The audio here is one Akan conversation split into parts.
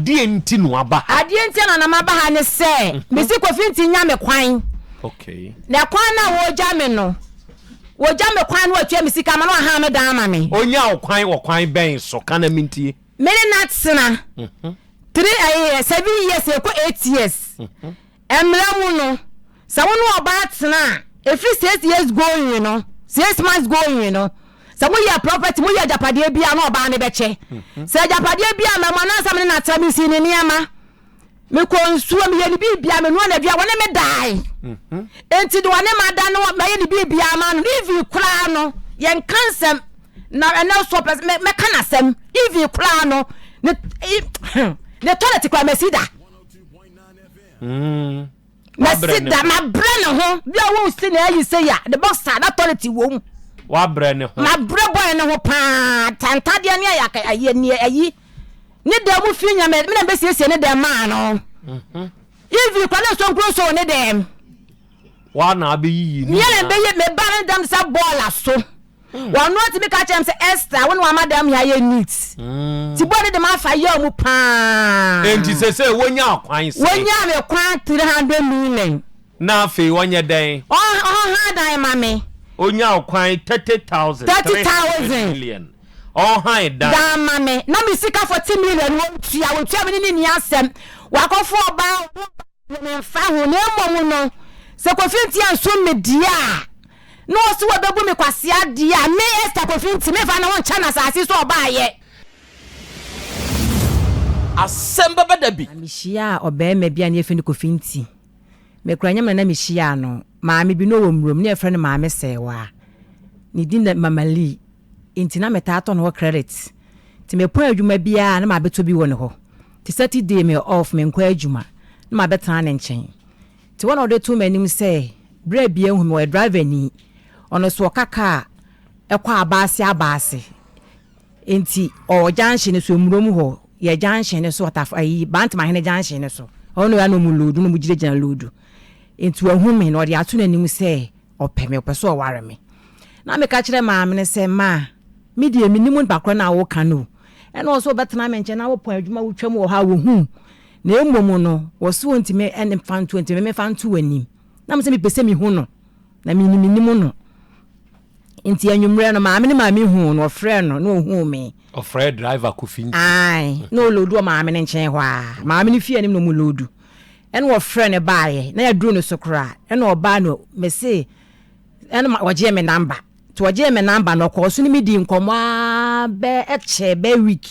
Adeɛ nti na waba ha. Adeɛ nti na na maba ha ne sɛ, mese Kofi nti nya me kwan. Okay. Na kwan no a wɔgya me no, wɔgya me kwan no wɔatua me sika ma na wɔahan me dan ama me. Onya wo kwan wɔ kwan bɛn so? Ka na mentie. Me ne no atena three ɛyɛ 7 years ɛkɔ 8 years. Mmara mu no, sɛ wo ne ɔbaa tena a, ɛfiri 6 years going no, 6 months going no, sɛ moyɛ property, moyɛ agyapadeɛ bi a, na ɔbaa no bɛkyɛ. Sɛ agyapadeɛ bi a mɛmo anaasɛ me ne no atena, mesi ne nneɛma, mekɔ nsuo, meyɛ ne biribia, menoa n'adua, wɔne me dae. Enti de wɔne ma da no, mɛyɛ ne biribia ma no. Even koraa no, yɛnka nsɛm na ɛnɛ so pɛ mɛka n'asɛm. Even koraa no, ne toilet koraa mɛsi da. Mɛsi da, mabrɛ ne ho bi a wɔn si na ayi sɛ ya de boxer na toilet wɔ mu. Wabrɛ ne ho. Mabrɛ bɔyɛ ne ho paa, tantadeɛ ne ayɛ ayi ne ayi ne dan mu fi nyame me na mbɛsiesie ne dan maa no. Even kora ne nso nkuro nso wɔ ne dan. Wa na abɛyiyi ne nyɛ na mbɛyɛ me ba ne dam sɛ bɔɔla so. Wɔn no tumi ka kyerɛ m sɛ, "Esther, wo ne wama dam yɛ ayɛ neat." Ti bɔ ne de ma afa yɛ ɔmo paa. Enti sɛ wonya kwan sɛ Wonya me kwan 300 million. Na afei wɔnyɛ dɛn? Ɔha dan ma me. Onya kwan 30,000. 30,000. Million ɔhan dan. Dan ma me na me sika 40 million wɔntua, wɔntua. Me ne ne ni asɛm, wakɔfo ɔbaa memfa ho. Na mmom no, sɛ Kofi Nti anso me deɛ a, na ɔso wɔbɛbu me kwasea deɛ a, me Esther Kofi Nti memfa ne ho nkyɛ no asase so ɔbaayɛ. Asɛm bɛba da bi. Na mehyia ɔbarima bi a ne yɛfrɛ no Kofi Nti. Mekura nyam na na mehyia no. Maame bi na ɔwɔ mmurom ne yɛfrɛ no Maame Sɛwa. Ne din na Mama Lee. Nti na metaa tɔ no hɔ credit. Nti mepɔn adwuma biara na mabɛtɔ bi wɔ ne hɔ. Nti Saturday me off, menkɔ adwuma na mabɛtena ne nkyɛn. Nti wɔn na ɔde to m'anim sɛ berɛ a bia hu me, ɔyɛ driver ni. Ɔno so ɔka kaa ɛkɔ abaase abaase. Nti ɔwɔ junction no so mmurom hɔ, yɛ junction no so ɔtafo ayi Bantamahene junction no so. Ɔno yɛ na ɔmu load na ɔmu gyinagyina load. Nti wahu me na ɔde ato n'anim sɛ ɔpɛ me, ɔpɛ sɛ ɔware me. Na meka kyerɛ maame no sɛ, "Ma, me deɛ menim nipa korɔ no a woka no o." Ɛna ɔsɛ ɔbɛtena me nkyɛn na wopɔn adwuma wotwam wɔ hɔ a wɔhu. Na mmom no, wɔso wɔntumi ɛne mfa nto, ntumi mefa nto w'anim. Na me sɛ mepɛ sɛ mehu no. Na menim menim no. Nti anwummerɛ no, maame ne maame hu no, ɔfrɛ no na ɔhuu me. Ɔfrɛ driver Kofi Nti. Ae, na ɔload wɔ maame no nkyɛn hɔ a. Maame no fie anim na ɔmu load. Ɛna ɔfrɛ no baeɛ, na yɛaduru no so koraa. Ɛna ɔbaa no, mese, ɛna ɔgyee me number. Nti ɔgyee me number no, ɔkɔɔ so ne me dii nkɔmmɔ aa bɛ ɛkyɛ bɛ week.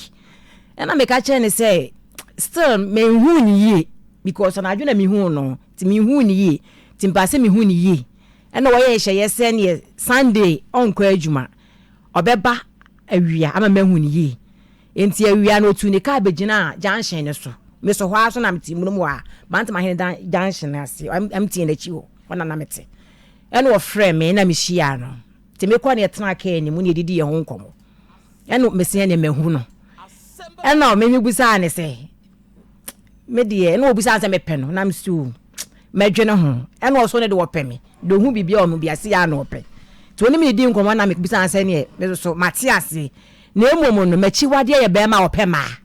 Ɛna meka kyerɛ no sɛ, still menhuu ne yie because anadwo na mehuu no, nti menhuu ne yie. Nti mpɛ sɛ mehu ne yie. Ɛna wɔyɛ nhyehyɛeɛ sɛ neɛ Sunday ɔnkɔ adwuma, ɔbɛba awia ama mahu ne yie. Nti awia no otu ne kaa bɛgyinaa junction no so. Me so hɔ ara so na mete munom hɔ a, Bantamahene dan junction ase, MTN akyi hɔ, hɔ na na mete. Ɛna ɔfrɛ me na mehyia no. Nti mekɔ ne yɛtena kaa anim ne yɛdidi yɛn ho nkɔmmɔ. Ɛna mese ɛne mahu no. Ɛna me mebusaa ne sɛ, me deɛ, ɛna ɔbusaa sɛ mepɛ no, na mese o, mɛdwene ho. Ɛna ɔso ne de wɔpɛ me. De ohu biribi a ɔmo bi ase yɛ a na ɔpɛ. Nti ɔne me didi nkɔmmɔ na mebusaa sɛ neɛ me so mate ase. Na mmom no, m'akyiwadeɛ yɛ bɛrima a ɔpɛ mmaa.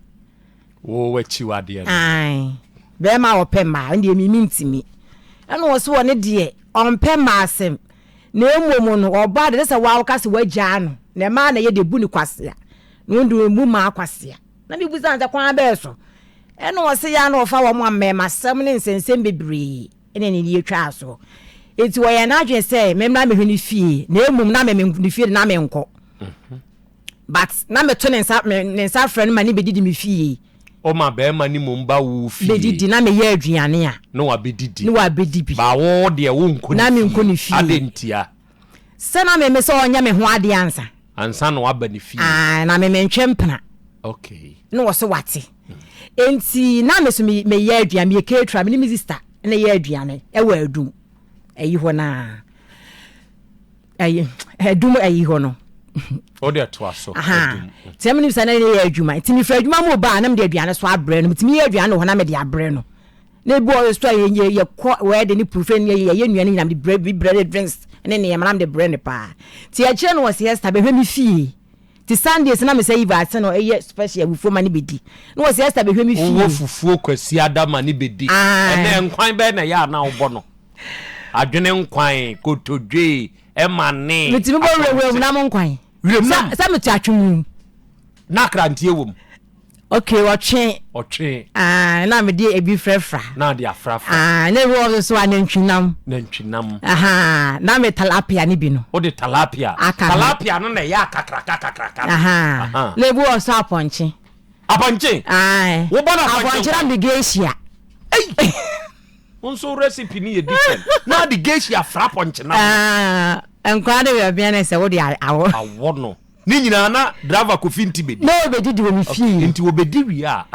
Wo w'akyiwadeɛ no. Ae, bɛrima a ɔpɛ mmaa, ɛno deɛ mimi ntimi. Ɛna ɔso wɔ ne deɛ, ɔmpɛ mmaa asɛm. Na mmom no, ɔbaa de sɛ waa woka sɛ wagyaa no. Na mmaa na ɛyɛ de bu ne kwasea. Na wɔn de wɔn bu mmaa kwasea. Na mebusa no sɛ kwan bɛɛ so. Ɛna ɔse ya na ɔfa wɔn mmarima asɛm ne nsɛnsɛm bebree ɛna ne nie twaa so. Enti wɔyɛ n'adwene sɛ memmra mehwɛ ne fie. Na mmom na me ne fie de na menkɔ. But na meto ne nsa ne nsa frɛ no ma ne bɛdidi me fie. Ɔma bɛrima ne mmom ba wo fie. Bɛdidi na meyɛ aduane a. Na wabɛdidi. Na wabɛdi bi. Ba wo deɛ wonkɔ ne fie. Na menkɔ ne fie. Ade ntia. Sɛ na meme sɛ ɔnyɛ me ho adeɛ ansa. Ansa na waba ne fie. Ah, na me mentwe mpena. Okay. Na wɔ so wate. Enti na me so meyɛ aduane, meyɛ caterer, me ne me sister na yɛ aduane ɛwɔ Adum. Ɛyi hɔ naa. Ɛyi Adum ɛyi hɔ no. O de to aso. Adum. Nti na me ne na yɛ adwuma. Nti mefiri adwuma mu ba a, na mede aduane so abrɛ no. Metumi yɛ aduane wɔ hɔ na mede abrɛ no. Na ebi wɔ so a yɛ yɛkɔ wɛde ne purufe ne yɛyɛ nnuane nyinaa, mede brɛ bi, brɛ ne drinks ne nneɛma na mede brɛ no paa. Nti akyire no wɔ sɛ Esther bɛhwɛ me fie. Nti Sundays na mesɛ Eva ase no ɛyɛ special fufuo ma ne bɛdi. Na wɔsɛ Esther bɛhwɛ me fie. Wowɔ fufuo Kwasiada ma ne bɛdi. Ɛnɛ nkwan bɛn na ɛyɛ a na wobɔ no? Adwene nkwan, kotodwe, ɛmane, Metumi bɔ asɔmte. wuram nam nkwan. Wuram nam? Sɛ mete atwe mu. Na akranteɛ wɔ mu. Okay, ɔtwe. Ɔtwe. Ah, na mede ebi frafra. Na ade afrafra. Ah, na ebi wɔ so anantwinam. Nantwinam. Aha, na me tilapia ne bi no. Wode tilapia. Aka. Tilapia no na ɛyɛ akakraka kakraka. Aha. Na ebi wɔ so apɔnkye. Apɔnkye. Ah. Wobɔ no apɔnkye. Apɔnkye na mede geisha. Ei. Wo nso recipe no yɛ different. Na ade geisha fra apɔnkye nam. Ah, nkwa de yɛ bia ne sɛ wode awɔ. Awɔ no. Ne nyinaa na driver Kofi nti bɛdi. Na ɔbɛdidi wɔ me fie. Nti ɔbɛdi wie a.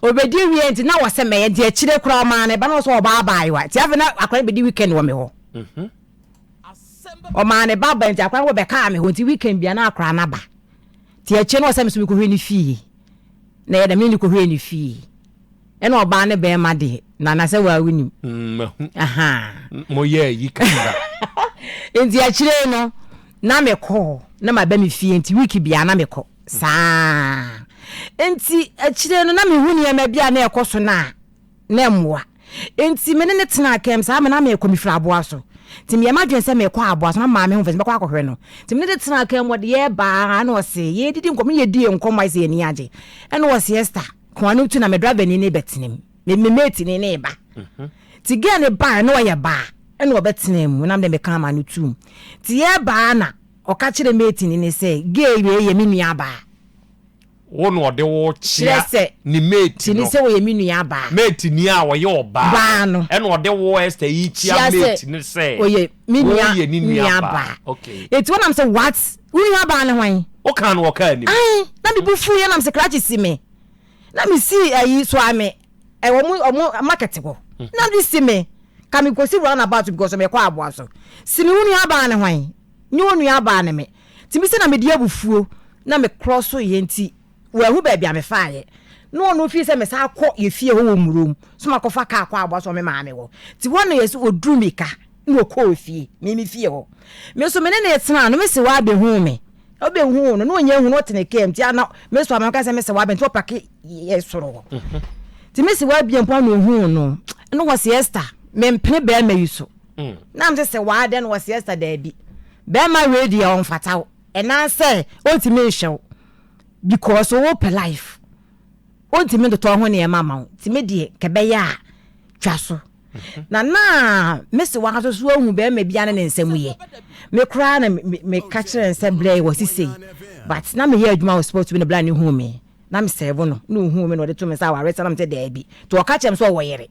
Ɔbɛdi wie nti na wɔsɛ mɛyɛ nti akyire koraa ɔmaa ne ba na ɔsɛ ɔba abaayewa nti afei na akwadaa no bɛdi weekend wɔ me hɔ. Mhm. Ɔmaa ne ba ba nti akwadaa no bɛkaa me hɔ nti weekend bia na akwadaa no aba. Nti akyire na ɔsɛ me so mekɔhwɛ ne fie. Na yɛ dɛ me ne kɔhwɛ ne fie. Ɛna ɔbaa ne bɛrima deɛ na na sɛ waa wonim. Mm, mahu. Aha. Moyɛ ayi kakra. Nti akyire no na mekɔ na maba me fie nti week biara na mekɔ saa. Nti akyire no na mehu nneɛma bi a na ɛkɔ so no a na ɛmmoa. Nti me ne ne tenaa kɛm saa me na mekɔ mefiri aboa so. Nti meyɛ m'adwene sɛ mekɔ aboa so na maame ho fɛ sɛ mɛkɔ akɔhwɛ no. Nti me ne ne tenaa kɛm wɔde yɛbaa na ɔse yɛdidi nkɔmmɔ yɛdii nkɔmmɔ ayɛ sɛ yɛn ani agye. Ɛna ɔse Esther Kwan no tu na me driver ni ne bɛtena mu. Me me mate ni ne ba. Ti girl ne ba na ɔyɛ baa ɛna ɔbɛtena mu na me de me ka ama no tum. Ti yɛ baa na ɔka kyerɛ mate ni ne sɛ girl wei yɛ me nua baa. Wo na ɔde wo kyea ne mate no. Ti ni sɛ ɔyɛ me nua baa. Mate ni a ɔyɛ ɔbaa. Baa no. Ɛna ɔde wo Esther yi kyea mate ne sɛ. Ɔyɛ me nua ne nua baa. Okay. Eti wɔnam sɛ what? Wo nua baa ne hwan? Wo kaa no wɔ kaa nim. Ae, na me bo fuu yɛ nam sɛ krakye si me. Na me si ayi so a me ɛwɔ mo ɔmo market hɔ. Na me si me ka me kɔsi round about because me kɔ aboa so. Si me wo nua baa ne hwan? Nye wo nua baa ne me. Ti me sɛ na me di abufuo na me korɔ so yɛ nti wɔahu baabi a me faa yɛ. Na ɔno fii sɛ me saa kɔ yɛ fie hɔ wɔ murom so ma kɔfa kaa kɔ aboa so me maame hɔ. Ti hɔ na yɛ sɛ ɔduru mi ka na ɔkɔɔ fie me me fie hɔ. Me nso me ne ne tena no me se waa bɛhuu me. Ɔbɛhuu no na ɔnya hu no ɔte ne kaa mu nti ana me nso ama meka sɛ me se waa bɛ nti ɔpake yɛ soro hɔ. Nti me se waa bia mpo ana ɔhuu no na ɔse Esther mempene bɛrima yi so. Na me sɛ waa dɛn na ɔse Esther daabi bɛrima wei deɛ ɔmfata wo ɛnan sɛ ɔntumi nhwɛ wo because wopɛ life ɔntumi ntotɔ ho nneɛma ma wo nti me deɛ kɛbɛyɛ a twa so. Na na me se wa nso so ahu bɛrima bi ne ne nsɛm yɛ. Me koraa na meka kyerɛ no sɛ blɛ wɔ sisei. But na meyɛ adwuma wɔ sport bi na bla ne hu me. Na me sɛvo no. Na ohu me na ɔde to me nsa aware sɛ na me sɛ daabi. Nti ɔka kyerɛ me sɛ ɔwɔ yere.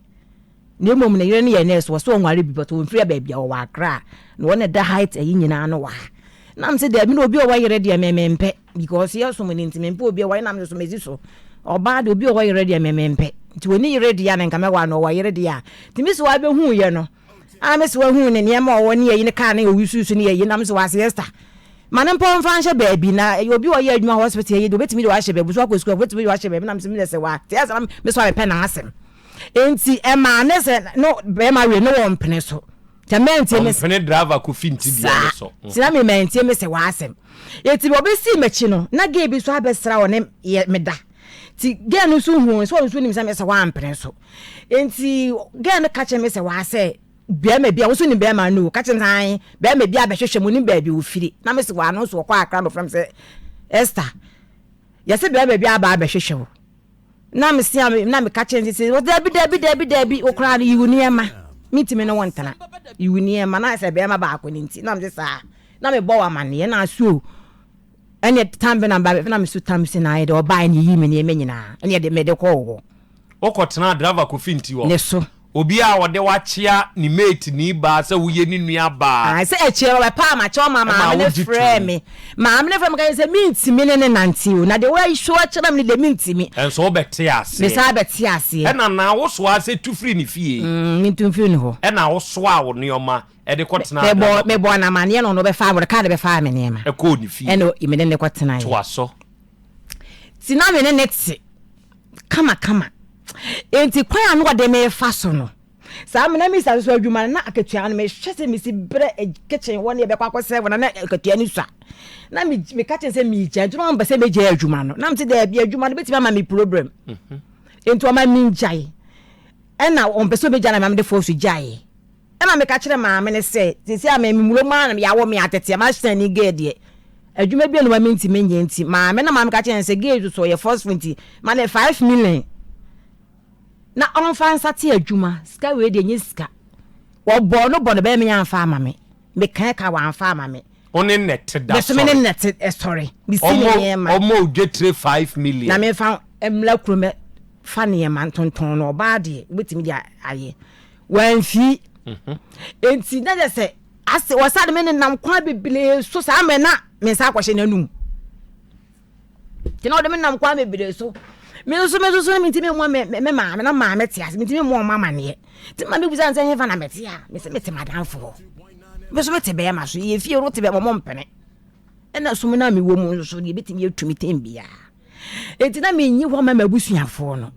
Na mmom ne yere no yɛ nurse wɔ sɛ ɔnware bi but ɔmfiri baabi a ɔwɔ Accra. Na ɔne da height ayi nyinaa no wɔ ha. Na me sɛ daabi na obi a ɔwɔ yere deɛ me mempɛ. Because yɛ som no nti mempɛ obi a ɔwɔ yere na me nso mesi so. Ɔbaa deɛ obi a ɔwɔ yere deɛ me mempɛ. Nti ɔni yere deɛ a na nka mɛware no ɔwɔ yere deɛ a. Nti me sewaa bɛhuu yɛ no a me sewaa huu ne nneɛma a ɔwɔ ne ayi ne kaa ne ɔwusuusu ne ayi na me sewaa se Esther ma ne mpɔ mfa nhyɛ baabi na obi a ɔyɛ adwuma hospital ayi deɛ ɔbɛtumi de wahyɛ baabi so akɔ sukuu ɔbɛtumi de wahyɛ baabi na me se me deɛ sewaa te asɛ na me sewaa mepɛ n'asɛm. Nti ɛmaa ne sɛ no bɛrima wei ne wɔn mpene so. Sɛ mantie me Ɔmpene driver kofi nti deɛ ne so. Saa na me mantie me sɛ w'asɛm. Eti ɔbɛsii m'akyi no na gay bi nso abɛsra ɔne yɛ me da. Ti gay no nso huu sɛ ɔno nso nim sɛ me sɛ wampene so. Enti gay no ka kyerɛ me sɛ w'asɛ bɛrima bi a wo nso nim bɛrima no o ka kyerɛ me sɛ ae bɛrima bi abɛhwehwɛ mu nim baabi ofiri. Na me sɛ w'ano nso ɔkɔ akra na ɔfrɛ me sɛ Esther yɛsɛ bɛrima bi aba abɛhwehwɛ wo. Na me se a na meka kyerɛ no sɛ dabi dabi dabi dabi wo koraa no yiwu nneɛma mentumi ne wo ntena yiwu nneɛma na sɛ bɛrima baako no nti na mese saa na mebɔ wo amanneɛ na aso ɛne tam bɛ na ba na meso tam si na ayɛ dɛ ɔbaa ne yi me nneɛma nyinaa ɛne ɛde mede kɔɔ hɔ. Wokɔtenaa driver Kofi nti hɔ? Ne so. Obi a ɔde wo akyea ne mate ni baa sɛ woyɛ ne nua baa. Ae sɛ akyire no ɔbɛpaa m'akyɛw ma maame no frɛɛ me. Maame no frɛɛ me ka kyerɛ sɛ mentumi ne no nante o, na deɛ woasu akyerɛ me no deɛ mentumi. Nso wobɛte aseɛ. Mesan bɛte aseɛ. Ɛna na wosoaa sɛ tu firi ne fie. Mm, mentu mfiri ne hɔ. Ɛna wosoaa wo nneɛma de kɔtenaa Mebɔɔ, mebɔɔ no amaneɛ na ɔno ɔbɛfaa, ɔde kaa de bɛfaa me nneɛma. Ɛkɔɔ ne fie. Ɛna me ne no kɔtenaeɛ. Toa so. Nti na me ne no te kamakama. Enti kwan a na ɔde me refa so no, Saa me na misa nso adwuma no na akatua no mehwɛ sɛ mesi brɛ kitchen hɔ ne yɛbɛkɔ akɔ sɛvo na na akatua no sua. Na me meka kyerɛ sɛ megya nti na ɔmpɛ sɛ megyae adwuma no. Na mese daabi adwuma no bɛtumi ama me problem. Nti ɔma mengyae. Ɛna ɔmpɛ sɛ ɔbɛgya na ma mede force gyaeɛ. Ɛna meka kyerɛ maame no sɛ seesei a me mmuro mu ara na yɛawo me atete a mahyɛn ne gay deɛ adwuma bi anuma mentumi nyɛ nti maame na maame ka kyerɛ no sɛ gay nso so ɔyɛ forceful nti ma ne 5 million na ɔmfa nsate adwuma. Sika wei deɛ nyɛ sika wɔbɔɔ no bɔ no bɛyɛ me amfa ama me meka ka wɔamfa ama me. Wo ne nnɛte da Meso me ne sɔre. Nnɛte sɔre mesi ne Ɔmɔ nneɛma. Ɔmɔ odwetire 5 million. Na memfa mmra kurom fa nneɛma ntontɔn no ɔbaa deɛ wobɛtumi de ayɛ wamfii. Enti na kyerɛ sɛ ase wɔsa de me nenam kwan bebree so saa mmerɛ na me nsa akɔhyɛ n'anum nti na ɔde me nam kwan bebree so. Me nso so mentumi mmɔ me maame na maame te ase, mentumi mmɔ ɔmo amaneɛ. Nti ma mebusa no sɛ hefa na mete a mese mete madamfo hɔ, me so mete bɛrima so yɛ fie no te bɛrima ɔmo mpene ɛna som no a mewɔ mu nso so deɛ ebɛtumi atumi tɛm biara. Enti na menyi hɔ ma m'abusuafoɔ no.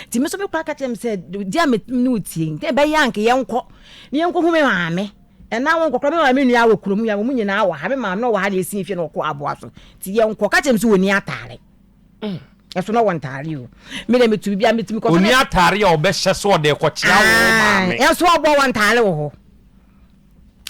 Nti me nso me kora ka kyerɛ me sɛ di a me ne wo tie nti ɛbɛyɛ anka yɛnkɔ na yɛnkɔhu me maame. Ɛna wo nkɔkora me maame nua wɔ kurom ya wɔn nyinaa wɔ ha, me maame na ɔwɔ ha na esi fie na ɔkɔ aboa so. Nti yɛnkɔ ka kyerɛ me sɛ wɔni ataare. Ɛso na ɔwɔ ntaare o. Me deɛ metu biribi a metumi kɔ so. Ɔni ataare a ɔbɛhyɛ so ɔde kɔkyea wo maame. Ɛnso ɔbɔ wɔ ntaare wɔ hɔ.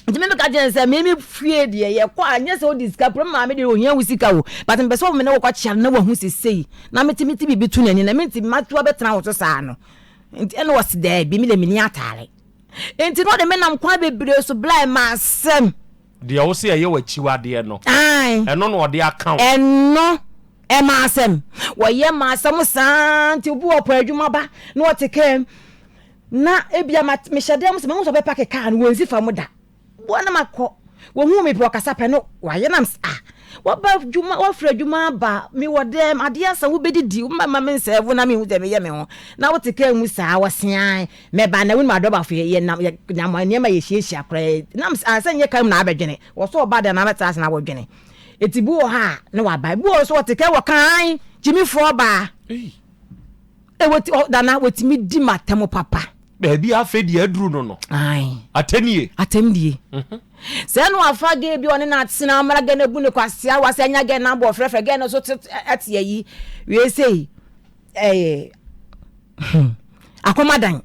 Nti me meka kyerɛ sɛ me me fie deɛ yɛkɔ a nyɛ sɛ wode sika kuro maame deɛ ohia wo sika o, but mpɛ sɛ wɔn ne wɔkɔ kyea no na wahu sesei na metumi ti biribi to n'ani na menti matoa bɛtena wo so saa no. Nti ɛna ɔsi daabi, me deɛ menni ataare. Nti na ɔde me nam kwan bebree so blɛ ma asɛm. Deɛ wo sɛ ɛyɛ w'akyiwadeɛ no, ɛno na ɔde aka wo. Ɛno ɛma asɛm wɔyɛ ma asɛm saa. Nti obi wɔ pɔ adwuma ba na ɔte kaa mu na ebia ma mehyɛ dan mu sɛ mehu sɛ ɔbɛpa kaa no wɔnsi fam da boa na makɔ wɔhu me pɛ ɔkasa pɛ no wayɛ nam sɛ ah, waba adwuma wafiri adwuma aba, mewɔ dɛm adeɛ asa wobɛdidi woma me nsɛɛfo na mehu sɛ meyɛ me ho na wote kaa mu saa. Wɔsean mɛba na wonim adɔbafo yɛ nam yɛ nam nneɛma yɛhyiahyia koraa nam sɛ sɛ nyɛ kaa mu na abɛdwene wɔ so ɔba dɛm na abɛtena ase na wɔdwene. Eti bi wɔ hɔ a na waba, bi wɔ hɔ so wɔte kaa wɔ kan gyimifoɔ baa ɛwɔ ti ɔdana wɔtumi di matam papa. Baabi afei deɛ aduru no. Atɛnie. Atɛm die sɛ no afa gay bi ɔne na atena amara gay no abu ne kwasea wa sɛ anya gay na abɔ frɛfrɛ gay no so te ɛte ayi wei sei ɛyɛ akɔmadan.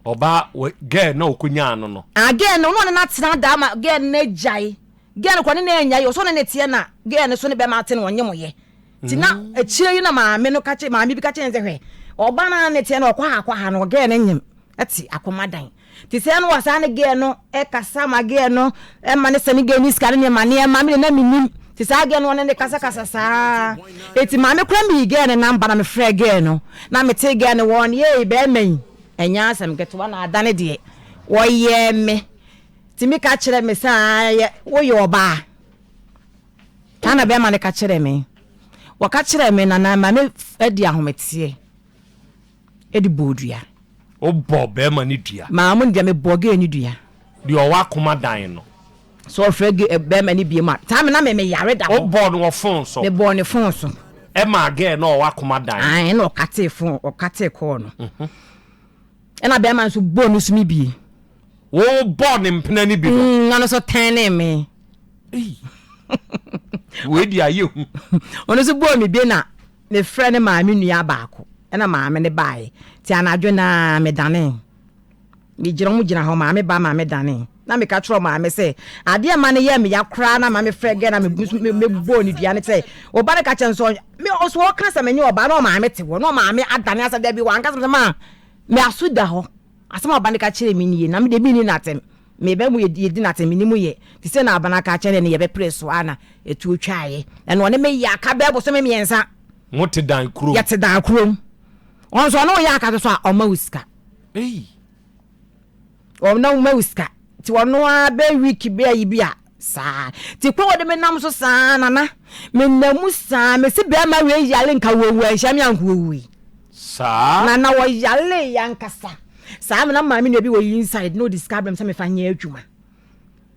Ɔbaa gay na ɔkɔnyaa no. Ah, gay no ɔne na atena daa ma gay no agyae. Gay no kɔ ne na anya yi ɔsɔ ne ne teɛ na gay no so ne bɛma ate no ɔnye mo yɛ. Nti na akyire yi na maame no ka kyerɛ maame bi ka kyerɛ sɛ hwɛ ɔba no a ne teɛ no ɔkɔ ha akɔ ha no gay no nyem ɛte akɔmadan. Nti sɛ no wɔ saa ne gay no ɛkasa ma gay no ɛma ne sɛ ne gay ne sika ne nneɛma nneɛma mi de na menim. Nti saa gay no ɔne ne kasakasa saa. Eti maame kora mi yi gay no namba na mefrɛ gay no na mete gay no wɔn yee bɛrima yi ɛnyɛ asɛm ketewa na adane deɛ wɔyɛ me. Nti mi ka kyerɛ me sɛ ayɛ woyɛ ɔbaa saa na bɛrima no ka kyerɛ me. Wɔka kyerɛ me na na maame adi ahometeɛ ɛde bɔɔ dua. Wobɔ bɛrima no dua? Maa mo no dua, mebɔ gay no dua. Deɛ ɔwɔ akoma dan no. Sɛ ɔfrɛ gay bɛrima no bie mu a saa me na me meyare da hɔ. Wobɔ no wɔ phone so? Mebɔɔ ne phone so. Ɛma gay na ɔwɔ akoma dan. Ae, ɛna ɔkatee phone, ɔkatee call no. Ɛna bɛrima nso bɔɔ no so me bie. Wobɔ ne mpena no bi no? Ɔno nso tɛn me. Wei di ayɛ hu. Ɔno nso bɔɔ me bie na mefrɛ ne maame nua baako ɛna maame ne baeɛ. Nti anadwo naa medane megyina ɔmo gyina hɔ maame ba maame dane na meka kyerɛ maame sɛ adeɛ ma no yɛ me ya koraa na maame frɛ gɛ na mebɔɔ ne dua ne sɛ ɔba no ka kyerɛ no sɛ me ɔso ɔka sɛ menye ɔba na ɔmaame te hɔ na ɔmaame adane asɛ dabi wanka sɛ ma me aso da hɔ. Asɛm a ɔba no ka kyerɛ me nie na mede menni n'atɛm mebɛ mu yɛdi n'atɛm menni mu yɛ te sɛ na aba no aka kyerɛ ne yɛbɛpere so a na ɛtuo twaeɛ ɛna ɔne me yɛ aka bɛɛ bosome 3. Mo te dan kurom? Yɛte dan kurom. Ɔno nso ɔne wo yɛ aka so a ɔma wo sika. Ɔna ma wo sika nti ɔno ara bɛ week bɛ ayi bi a saa nti kwan wɔde me nam so saa nana menam mu saa mesi bɛrima wei yale nka wɔwu anhyia me anka wɔwui. Saa. Na wɔyale yankasa saa mena maame nua bi wɔ yi inside na ɔde sika brɛ me sɛ mefa nyɛ adwuma.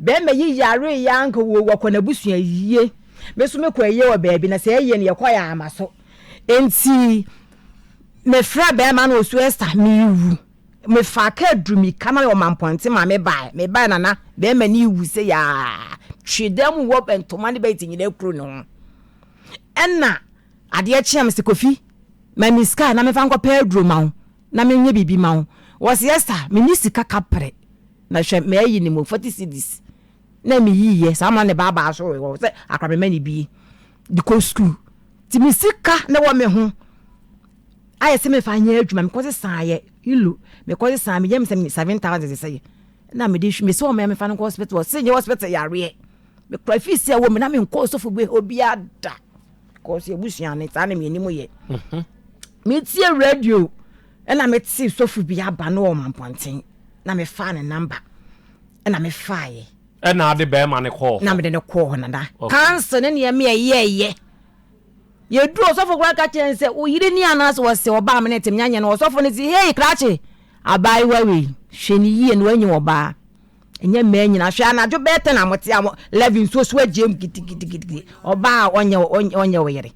Bɛrima yi yare yɛ anka wɔwu akɔ n'abusua yie. Me so mekɔ ayie wɔ baabi na sɛ ɛyie no yɛkɔ yɛ ama so. Nti mefrɛ bɛrima no ɔsu Esther mewu. Mefaa kaa duru mirika na mewɔ Mampɔnten ma mebae. Mebae Nana, bɛrima no rewu sɛ yaa. Twe dan mu wɔ ntoma ne bɛlt nyinaa kuru ne ho. Ɛna adeɛ kye a mese Kofi, ma me sika na memfa nkɔpɛ aduro ma wo na menyɛ biribi ma wo. Wɔse Esther, menni sika kaprɛ na hwɛ mayi ne mu 40 cedis na meyiiɛ saa ma ne baabaa so wɔ sɛ akora mema ne bie de kɔ sukuu. Nti me sika na wɔ me ho ayɛ sɛ memfa nyɛ adwuma mekɔ sesaeɛ ilo mekɔ sesaa meyɛ me sɛ 7000 sesɛeɛ na mede hwi mesɛ ɔma mefa no nkɔ hospital ɔse nyɛ hospital yareɛ mekura fii sɛ wɔ me na menkɔ ɔsɔfo bi hɔ biara da kɔɔ so abusua ne saa na meanim yɛ mhm. metie radio ɛna mete sɔfo bi aba no wɔ mampɔnten na mefaa ne namba ɛna mefaeɛ ɛna ade bɛrima ne kɔɔ na mede ne kɔɔ hɔ nana kansa ne nneɛma ɛyɛɛyɛ Yɛduru ɔsɔfo koraa ka kyerɛ no sɛ, Wo yere ni anaasɛ ɔse ɔbaa me ne tem nyanyɛ no. Ɔsɔfo no se, Hei krakye, abaayewa wei, hwɛ no yie na wanyi ɔbaa. Ɛnyɛ mmaa nyinaa. Hwɛ anadwo bɛyɛ ten a mote a mo levy nsuo so agyam gidigidigidi. Ɔbaa a ɔnyɛ ɔnyɛ wo yere.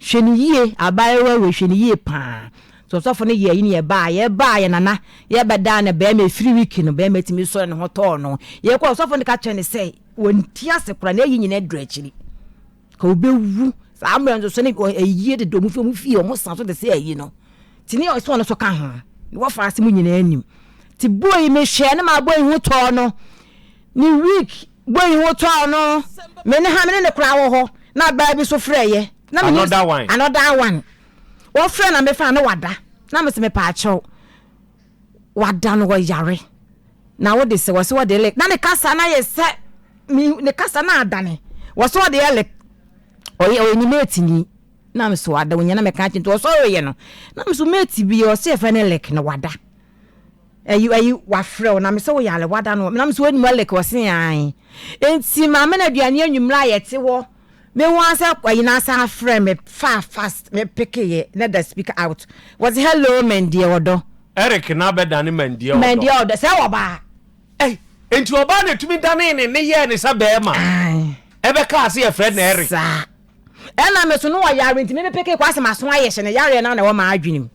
Hwɛ no yie, abaayewa wei, hwɛ no yie paa. So ɔsɔfo no yɛɛ ayi ne yɛbaa, yɛbaa yɛ nana, yɛbɛdaa no bɛrima ɛfiri week no, bɛrima tumi sɔre ne ho tɔɔ no. Yɛkɔ ɔsɔfo no ka kyerɛ no sɛ, wɔnti ase koraa na ayi nyinaa duru akyiri. Ka obewu saa mmerɛ nso so ne ayie deda ɔmo fie ɔmo fie ɔmo san so te sɛ ayi no ti ne ɔsɛ ɔno so ka ho ne wɔfa ase mu nyinaa nim ti boy me hwɛ ne ma boy ho tɔɔ no ne week boy ho tɔɔ no me ne ha me ne ne koraa wɔ hɔ na abaa bi so frɛ yɛ na me another one another one wɔfrɛ na me fa ne wada na me se me pa akyɛw wada no ɔyare na wode sɛ wɔsɛ wɔde lek na ne kasa na yɛ sɛ ne kasa na adane wɔsɛ wɔde yɛ lek ɔyɛ ɔyɛ ne mate ni na me so wada onya na mɛka akyi nti ɔsɔre yɛ no na me so mate bi ɔsɛ yɛfrɛ ne lek na wada ayi ayi wafrɛ wo na me sɛ woyɛ ale wada no na me so wɔnim lek ɔse an nti maame na aduane anwummerɛ a yɛte hɔ Me hu ara sɛ ayi no asan afrɛ me faa fast me peke yɛ na da speaker out wɔse hello Mendeɛ ɔdɔ. Eric na abɛdane Mendeɛ ɔdɔ. Mendeɛ ɔdɔ sɛ ɔbaa. Ei enti ɔbaa na ɛtumi danee ne nne yɛɛ ne sɛ bɛɛma ɛbɛkaa sɛ yɛfrɛ no Eric. Saa ɛna me so no ɔyare nti me me peke kɔ asɛ maso ayɛ hye ne yareɛ no na ɛwɔ m'adwene mu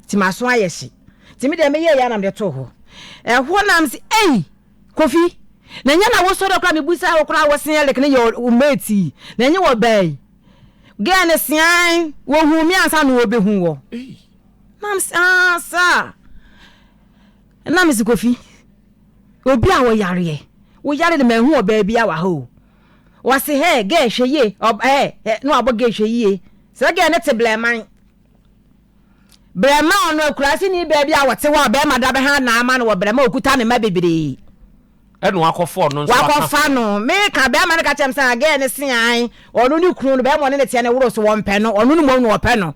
nti maso ayɛ hye nti me deɛ meyɛɛ yɛ na mede too hɔ ɛhɔ na mese ei Kofi, na ɛnyɛ na wosɔre koraa mebusa wo koraa wo se Eric no yɛ wo mate yi, na ɛnyɛ wɔ baa yi. Girl no se ae, wɔhuu me ansa na wɔbɛhu wɔ. Na mese ah saa. Na mese Kofi, obi a wɔyareɛ, woyare de manhu wɔ baa bi a wɔ ha o. Wɔse hɛ, girl hwɛ yie, ɛ, na wabɔ girl hwɛ yie. Sɛ girl no te blɛman. Brɛma ɔno akuraase ni baabi a wɔte hɔ a bɛrima da bɛha na ama no wɔ brɛma okuta ne mma bebree. Ɛna wakɔfa ɔno nso aka. Wakɔfa no. Meka bɛrima no ka kyerɛ me sɛ agɛɛ ne se an ɔno ne kunu no bɛrima ɔne ne teɛ ne woro so wɔmpɛ no ɔno ne mmom na ɔpɛ no.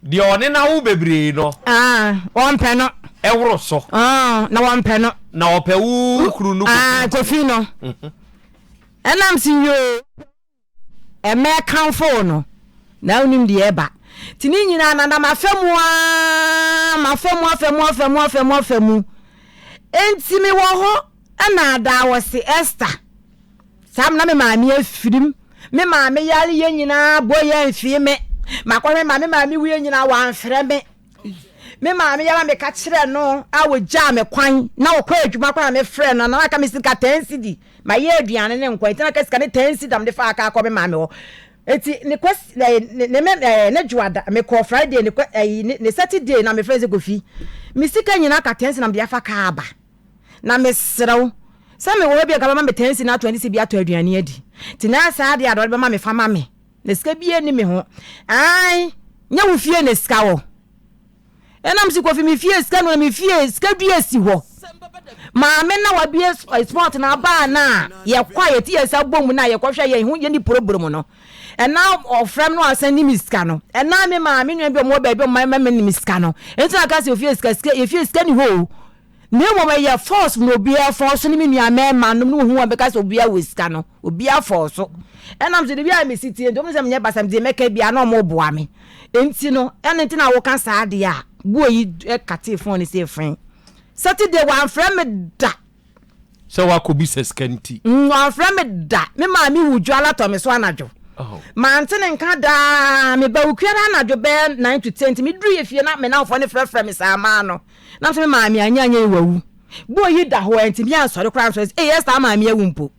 Deɛ ɔne no awo bebree no. Ah, wɔmpɛ no. Ɛworo so. Ah, na wɔmpɛ no. Na ɔpɛ wo kunu no. Ah, Kofi no. Ɛnam se yoo. Ɛmɛkamfo wo no, na wonim deɛ ɛba. Nti ne nyinaa nana mafa mu aa, mafa mu afa mu afa mu afa mu afa mu. Nti mewɔ hɔ ɛna adaa wɔse Esther. Saa na me maame afirim. Me maame yare yɛ nyinaa bɔ yɛ mfii me. Makɔhwɛ ma me maame wuiɛ nyinaa wamfrɛ me. Me maame yɛ ma meka kyerɛ no a wɔgyaa me kwan na ɔkɔ adwuma koraa na mefrɛ no na aka me sika ten cedi mayɛ aduane ne nkwan nti na aka sika ne ten cedi na mede faa kaa kɔ me maame hɔ nti ne kwasi ne ne ne ne dwoada mekɔɔ Friday ne kwa ɛyi ne ne Saturday na mefrɛ sɛ Kofi me sika nyinaa aka ten cedi na mede afa kaa aba na mesrɛ wo sɛ mewɔ hɔ bi a nka bɛma me ten cedi na 20 cedi bi atɔ aduane adi nti na saa adeɛ a ɔde bɛma me fa ma me. Na sika biaa nni me ho. Ae, nyɛ wo fie na sika wɔ. Ɛna mese Kofi me fie sika no me fie sika dua si hɔ. Maame na wabie sport na abaa na yɛkɔ a yɛte yɛn nsa bɔ mu na yɛkɔhwɛ yɛn ho yɛni problem no. Ɛna ɔfrɛ me na wasan ni me sika no. Ɛna me maame nua bi ɔmo wɔ baabi ɔmo ma me ni me sika no. Nti na aka sɛ ofie sika sika yɛfie sika ni hɔ o. Na mmom ɛyɛ force na obiara force ne me nua mmarima nom ne ohun wɔn bɛka sɛ obiara wɔ sika no obiara force ɛnam so de bi a mesi tie nti wɔn sɛ menyɛ basa deɛ mɛka biara na wɔn boa me nti no ɛno nti na woka saa adeɛ a buo yi ɛkate phone ne sɛ fɛn Saturday wɔamfrɛ me da. Sɛ wakɔ bisa sika nti. Wɔamfrɛ me da me maame wu dwala tɔ me so anadwo. Oh. Mante ne nka daa. Meba Okuara anadwo bɛyɛ 9 to 10 nti meduru yɛ fie na me namfoɔ no frɛfrɛ me saa maa no. Na sɛ me maame anyɛ anyɛ yi wawu. Boy yi da hɔ ɛnti me ansɔre koraa ansɔre sɛ ei Esther maame awu mpo.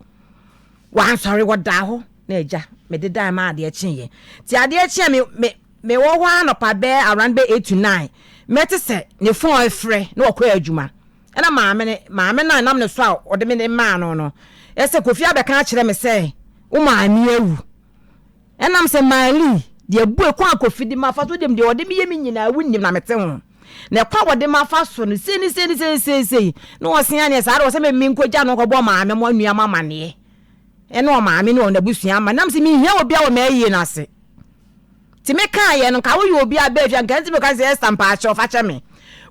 Wansɔre wɔdaa hɔ na agya mede dae ma adeɛ kyeeɛ. Nti adeɛ kyeeɛ me me mewɔ hɔ ara anɔpa bɛyɛ around bɛyɛ 8 to 9 mɛte sɛ ne phone ɛfrɛ na ɔkɔ adwuma. Ɛna maame no maame no a ɛnam ne so a ɔde me maa no no ɛsɛ Kofi abɛka akyerɛ me sɛ wo maame awu. Ɛnam sɛ Marley deɛ bue kwan a Kofi de mafa so deɛ deɛ ɔde me yɛ me nyinaa wonim na mete ho. Na ɛkwan a wɔde mafa so no sei ne sei ne sei sei sei na ɔse aneɛ saa de ɔsɛ me menkɔgya no nkɔbɔ maame mo anua mo amaneɛ ɛne ɔmaame ne ɔnabusua ama nam sɛ menhia obi a wɔ m'ayie no ase. Nti me kaa yɛ no nka woyɛ obi a bɛɛ fie a nka nti meka sɛ Esther mpaakyɛw fa kyɛ me.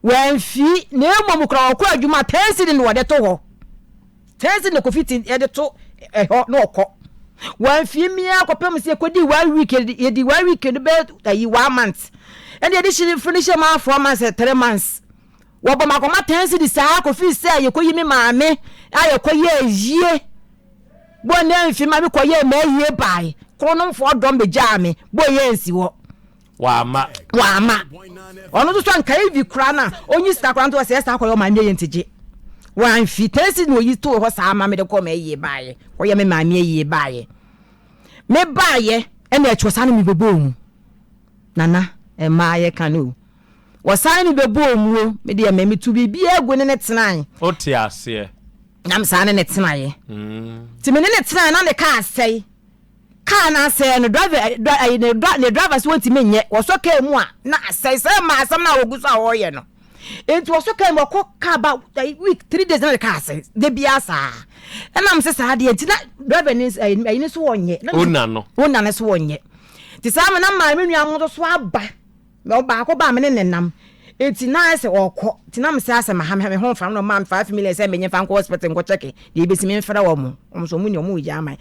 Wamfi na mmom koraa ɔkɔ adwuma ten cedi na wɔde to hɔ. Ten cedi na Kofi ti yɛde to ɛhɔ na ɔkɔ. Wamfi mmea kɔpem sɛ yɛkɔdi one week yɛdi one week no bɛ ayi one month. Ɛna yɛde hyɛ firi hyɛ ma 4 months 3 months. Wɔbɔ makɔma 10 cedi saa kɔfii sɛ yɛkɔyi me maame a yɛkɔyɛ ayie. Bɔ ne mfi ma me kɔyɛɛ m'ayie bae. Kronomfoɔ dɔm bɛgyaa me bɔ yɛ nsi hɔ. Wama. Wama. Ɔno nso so anka evi koraa na ɔnyi sika koraa nto ɔsɛ ɛsa akɔyɛ ɔmaame ayie nti gye. Wamfi. 10 cedi na ɔyi too hɔ saa ma mede kɔɔ m'ayie baeɛ. Kɔyɛ me maame ayie baeɛ. Me baeɛ ɛna akyi ɔsan ne me bɛbɔɔ mu. Nana, mmaa yɛka no o. Wɔsan ne me bɛbɔɔ mu o. Me deɛ me metu biribiara gu ne ne tenae. Wote aseɛ. Na me saa ne ne tenaeɛ. Nti me ne ne tenaeɛ na ne kaa asɛe. Kaa no asɛe no driver ayi ne ne driver so wɔntumi nyɛ. Wɔsɔ kaa mu a na asɛe sɛ ma asɛm no a wɔgu so a wɔreyɛ no. Nti wɔsɔ kaa mu wɔkɔ kaa ba week 3 days na ne kaa asɛe. Da biara saa. Ɛna me sɛ saa deɛ nti na driver ne ayi ne so wɔnyɛ. Owner no. Owner no so wɔnyɛ. Nti saa ma na maame nua mo nso so aba. Na ɔbaako baa me ne ne nam. Enti na ayɛ sɛ ɔrekɔ. Nti na mesɛ asɛ maha me ho mfa no na ɔmaa me 5 million sɛ menye mfa nkɔ hospital nkɔ check deɛ ebesi memfrɛ wɔn. Wɔn nso wɔn ni wɔn wɔ German.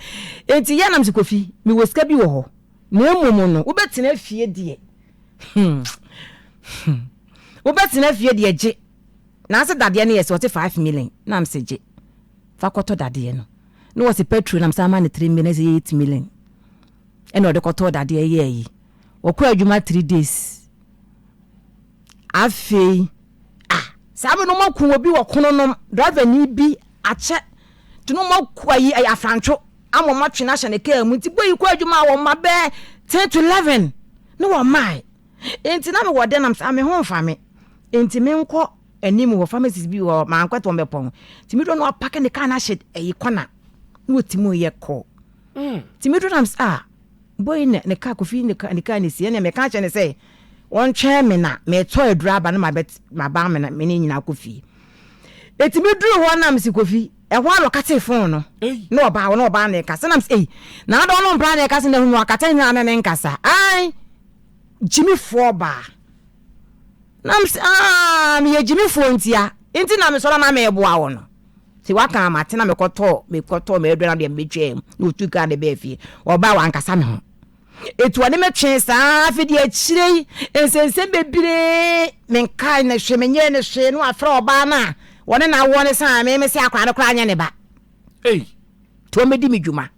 Enti yɛ na mesɛ Kofi mewɔ sika bi wɔ hɔ. Na mmom no wobɛtena fie deɛ. Hmm. Hmm. Wobɛtena fie deɛ gye. Na ase dadeɛ no yɛ sɛ ɔte 5 million. Na mesɛ gye. Fa kɔtɔ dadeɛ no. Na wɔse petrol na mesɛ ama no 3 million sɛ 8 million. Ɛna ɔde kɔtɔɔ dadeɛ yɛɛ yi. Wɔkɔ adwuma 3 days. Afei, ah, saa bɛ no ɔmo aku obi wɔ kono nom, driver ni bi akyɛ, nti no ɔmo aku ayi ayi afrantwo ama ɔmo atwe no ahyɛ ne kaa mu. Nti boy yi kɔ adwuma a wɔn ma bɛɛ 10 to 11 ne wɔn mae. Nti na me wɔ dɛ nam sɛ me ho nfa me. Nti me nkɔ anim wɔ pharmacist bi wɔ mankɔ tɔn bɛpɔn. Nti me duro no apake ne kaa no ahyɛ ayi kɔna na wɔtumi yɛ kɔ. Nti me duro nam sɛ ah, boy ne ne kaa Kofi ne kaa ne kaa ne si ɛnna mɛka akyerɛ ne sɛ wɔntwɛn me na mɛtɔ aduro aba na mabɛ maba me na me ne nyinaa kɔ fie. Eti me duru hɔ nam si Kofi ɛhɔ a ɔkate phone no na ɔbaa hɔ na ɔbaa na ɛkasa nam sɛ ei na adɔn no mpra na ɛkasa na ehunu akata nyinaa na ne nkasa ai gyimifoɔ baa nam sɛ aa meyɛ gyimifoɔ ntia nti na mesɔrɔ na mɛboa wɔ no. Nti waka ama te na mekɔtɔɔ mekɔtɔɔ m'aduro na deɛ mebɛtwaa mu na ɔtu kaa de bɛɛ fie. Ɔbaa wankasa me ho. Ɛti ɔne me twee saa afei deɛ akyire yi nsɛnsɛm bebree menkae ne hwee menyɛɛ ne hwee na wafrɛ ɔbaa no a wɔne no awoɔ no sɛ me me sɛ akwadaa no koraa nyɛ ne ba. Ei. Nti ɔmmɛdi me dwuma.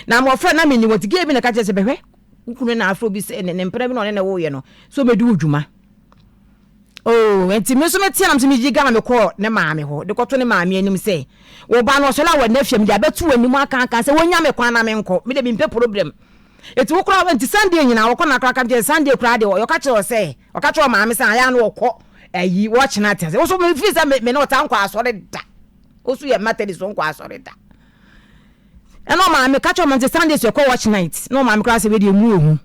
Na mmɔfra na menni wɔn nti gay bi na ɛka kyerɛ sɛ bɛhwɛ wo kunu na afrɛ obi sɛ ne mpena bi na ɔne ne woyɛ no sɛ ɔmmɛdi wo dwuma. Oh, nti me nso meteɛ nam sɛ megye Ghana mekɔɔ ne maame hɔ de kɔto ne maame anim sɛ wo ba no ɔsɔre a wɔn afia mede abɛto w'anim akankan sɛ wɔnya me kwan na menkɔ me de mempɛ problem. Eti wo koraa nti Sunday nyinaa wɔkɔ na koraa ka kyerɛ Sunday koraa deɛ ɔka kyerɛ sɛ ɔka kyerɛ maame sɛ ayɛ ano ɔkɔ ayi wɔkyena te ase. Wo so me firi sɛ me ne ɔtaa nkɔ asɔre da. Wo so yɛ Methodist nkɔ asɔre da. Ɛna ɔmaame ka kyerɛ ɔmaame sɛ Sunday so ɛkɔ watch night na ɔmaame koraa sɛ wei deɛ mu ohu.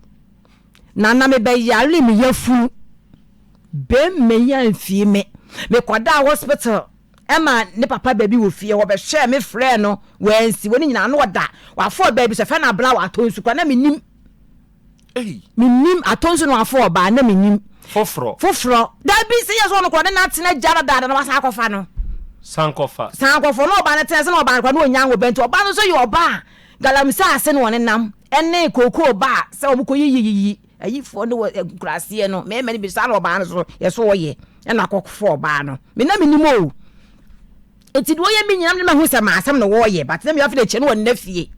Na na mebɛyare me yafunu. Bɛmma yi amfie me. Mekɔdaa hospital ɛma ne papa baabi wɔ fie hɔ bɛhwɛɛ me frɛɛ no wansi wɔ ne nyinaa na ɔda wafɔ baabi sɛ fɛ na abla wɔ atɔ nsu koraa na menim. Menim atɔ nsu na wafɔ ɔbaa na menim. Foforɔ. Foforɔ. Dabi sɛ yɛ sɛ ɔno koraa ne n'atena gya no daada na wasan akɔfa no. San kɔfa. San kɔfa na ɔbaa no tena sɛ na ɔbaa no koraa na ɔnya ngo bɛnti ɔbaa no nso yɛ ɔbaa galamsey ase na ɔne nam ɛne kookoo baa sɛ wɔn kɔ yiyiyiyi ayifoɔ ne wɔ nkuraseɛ no mmarima no bi saa na ɔbaa no so yɛ so ɔyɛ ɛna akɔfɔ ɔbaa no me na menim o eti deɛ ɔyɛ me nyinaa me ma hu sɛ maa asɛm na wɔyɛ but na mi afei de kyɛ no wɔ nna fie.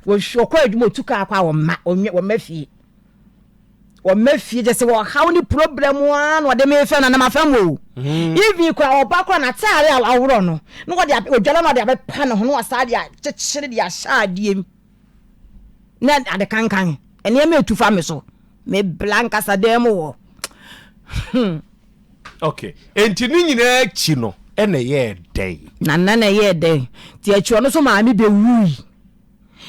Wɔkɔ adwuma otu kaa kɔ a wɔmma wɔmma fie. Wɔmma fie kyɛ sɛ wɔhaw ne problem ara na ɔde me fɛ na na mafa mu o. Mm. Even kora ɔba kora n'ataare a aworɔ no na wɔde odwala na ɔde abɛpa ne ho na wɔsaa de akyekyere de ahyɛ adeɛ mu. Na ade kankan nneɛma etu fa me so. Me bla nkasa dan mu wɔ. Hmm. Okay. Enti ne nyinaa akyi no ɛna ɛyɛɛ dɛn? Na na na ɛyɛɛ dɛn? Nti akyi ɔno nso maame bɛwui.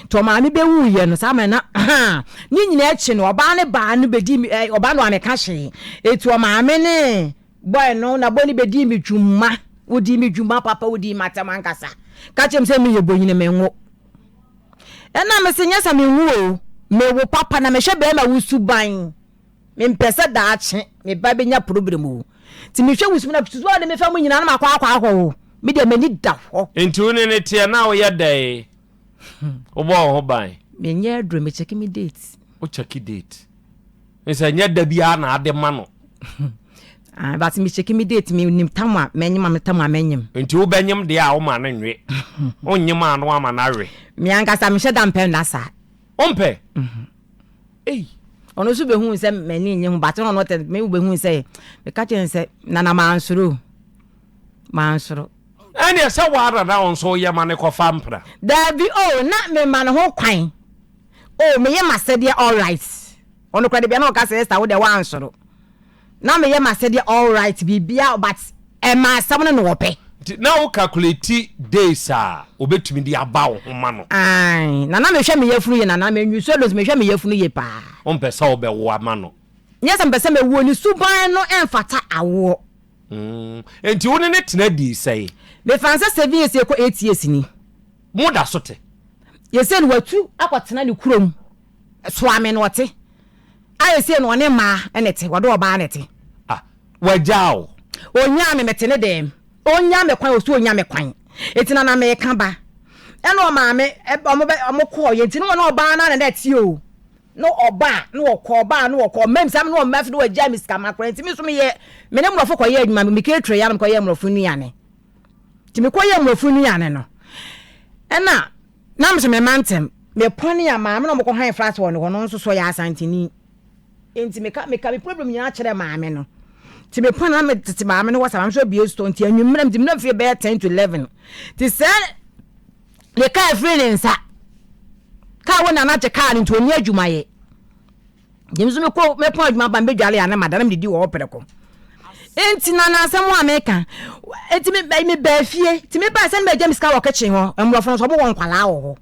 Nti ɔmaame bɛwuiɛ no saa mmerɛ na ahaa ne nyinaa akyi no ɔbaa no baa no bɛdi me ɛ ɔbaa no ameka hwee. Eti ɔmaame ne boy no na boy no bɛdii me dwuma. Wɔdii me dwuma papa, wɔdii m'atɛm ankasa. Ka kyerɛ me sɛ meyɛ bonyini menwo. Ɛna mese nyɛ sɛ menwo o, mewo papa na mehwɛ bɛrima wo suban. Mempɛ sɛ daakye me ba bɛnya problem o. Nti mehwɛ wo su na susu a wode me fa mu nyinaa na makɔ akɔ ahɔ o. Me deɛ m'ani da hɔ. Nti wo ne no teɛ na woyɛ dɛn? Wobɔ wo ho ban? Menyɛ aduro, me check me date. Wo check date? Nsɛ nyɛ da biara na ade ma no. Ah, but me check me date, me nim tam a mɛnyem a me tam a mɛnyem. Nti wobɛnyem deɛ a woma no nwe. Wonyem a na wama no awe. Me ankasa mehyɛ da mpɛ nna saa. Wompɛ? Ei. Ɔno nso bɛhuu sɛ m'ani nnye ho but na ɔno tɛ me bɛhuu sɛ meka kyerɛ no sɛ nana mansoro mansoro. Ɛneɛ sɛ woara na wo nso woyɛ ma no kɔfa mpena. Daabi oh na mema no ho kwan oh meyɛ m'asɛdeɛ alright ɔno koraa dabia na ɔka sɛ Esther wo deɛ woansoro. Na meyɛ m'asɛdeɛ alright biribiara but ɛma asɛm no na ɔpɛ. Nti na wo calculate days a obetumi de aba wo ho ma no? Ae, na na mehwɛ me yafunu yie nana, me nwusuo do nso mehwɛ me yafunu yie paa. Wompɛ sɛ wobɛwo ama no? Nyɛ sɛ mepɛ sɛ mɛwuo, ne suban no mfata awoɔ. Mm, nti wo ne no tena dii sɛn? Mefa no sɛ 7 years rekɔ 8 years ni. Mo da so te? Yɛsei no watu akɔtena ne kurom. Soa me na ɔte. Ayɛ sei no ɔne mmaa na ɛte, ɔde ɔbaa na ɛte. Ah, wagyaa wo? Ɔnyaa me, mete ne dɛm. Ɔnnya me kwan, ɔsi ɔnnya me kwan. Enti na na meka ba. Ɛna ɔmaame, ɔmo bɛ, ɔmo kɔɔeɛ, nti na ɔne ɔbaa no ara na na ɛte o. Na ɔba a, na ɔkɔ, ɔba a, na ɔkɔ. Ɔma me sika, na ɔma afei na wagyaa me sika ma koraa. Nti me nso meyɛ, me ne mmorɔfo kɔyɛɛ adwuma, me catering a na mekɔyɛɛ mmorɔfo nnuane. Nti mekɔyɛɛ mmorɔfo nnuane no, ɛna Na me so me mma ntɛm. Me pɔne a maame na ɔmo kɔ han flat wɔ ne hɔ no nso so ɔyɛ asanteni. Nti me ka me ka me problem nyinaa kyerɛ maame no. Nti me pɔne na me tete maame no hɔ sa maame so abie store nti anwummerɛ nti me na fie bɛyɛ 10 to 11. Nti sɛ ne kaa firi ne nsa. Kaa wo nana gye kaa no nti ɔni adwuma yɛ. Nti nso mekɔ mɛpɔn adwuma ba mebɛdwale a na mada na medidi wɔ hɔ prɛko. Nti na na asɛm a meka nti me mebaa fie nti mebaa sɛ na magya me sika wɔ kitchen hɔ mmorɔfo no nso wɔwɔ nkwalaa wɔ hɔ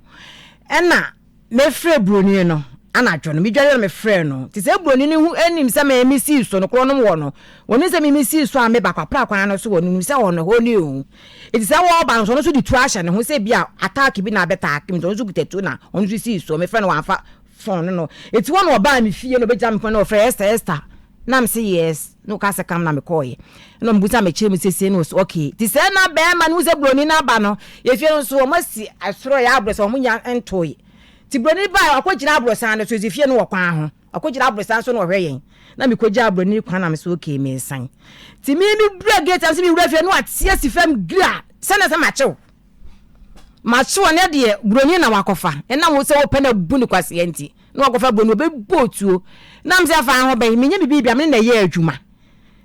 ɛna mefrɛ buroni no anadwo no medwale na mefrɛ no nti sɛ buroni no hu anim sɛ me me sii so no korɔ nom wɔ no wɔnim sɛ me me sii so a meba kwapra kwan no so wɔ no nim sɛ ɔno hɔ ne o nti sɛ wɔba no so ɔno nso de tuo ahyɛ ne ho sɛ bi a attack bi na abɛtaake nti ɔno nso kuta tuo na ɔno nso sii so mefrɛ no wamfa phone no no eti hɔ na ɔbaa me fie na ɔbɛgyina me pon na ɔfrɛ Esther Esther na me se yes na ɔka sɛ kam na mekɔɔyɛ na ɔmbusa me kyerɛ mu sese na ɔsɛ okay ti sɛ na bɛrima no sɛ buroni no aba no efie no nso wɔn asi ɛsoro yɛ aboro sɛ wɔn nya ntoe ti buroni baa ɔkɔ gyina aborosan no so esi fie no wɔ kwan ho ɔkɔ gyina aborosan so na ɔhwɛ yɛn na mekɔ gya buroni kwan na me sɛ okay mesan ti mi mi bura gate na sɛ mi wura fie no ateɛ si fam gira sɛ na sɛ makyew Makyew ɛnɛ deɛ buroni na wakɔfa ɛnam wo sɛ wopɛ na bu no kwasea nti na wakɔfa buroni ɔbɛbɔ otuo nam sɛ fa ho bɛn menyɛ me biribia me ne na ɛyɛ adwuma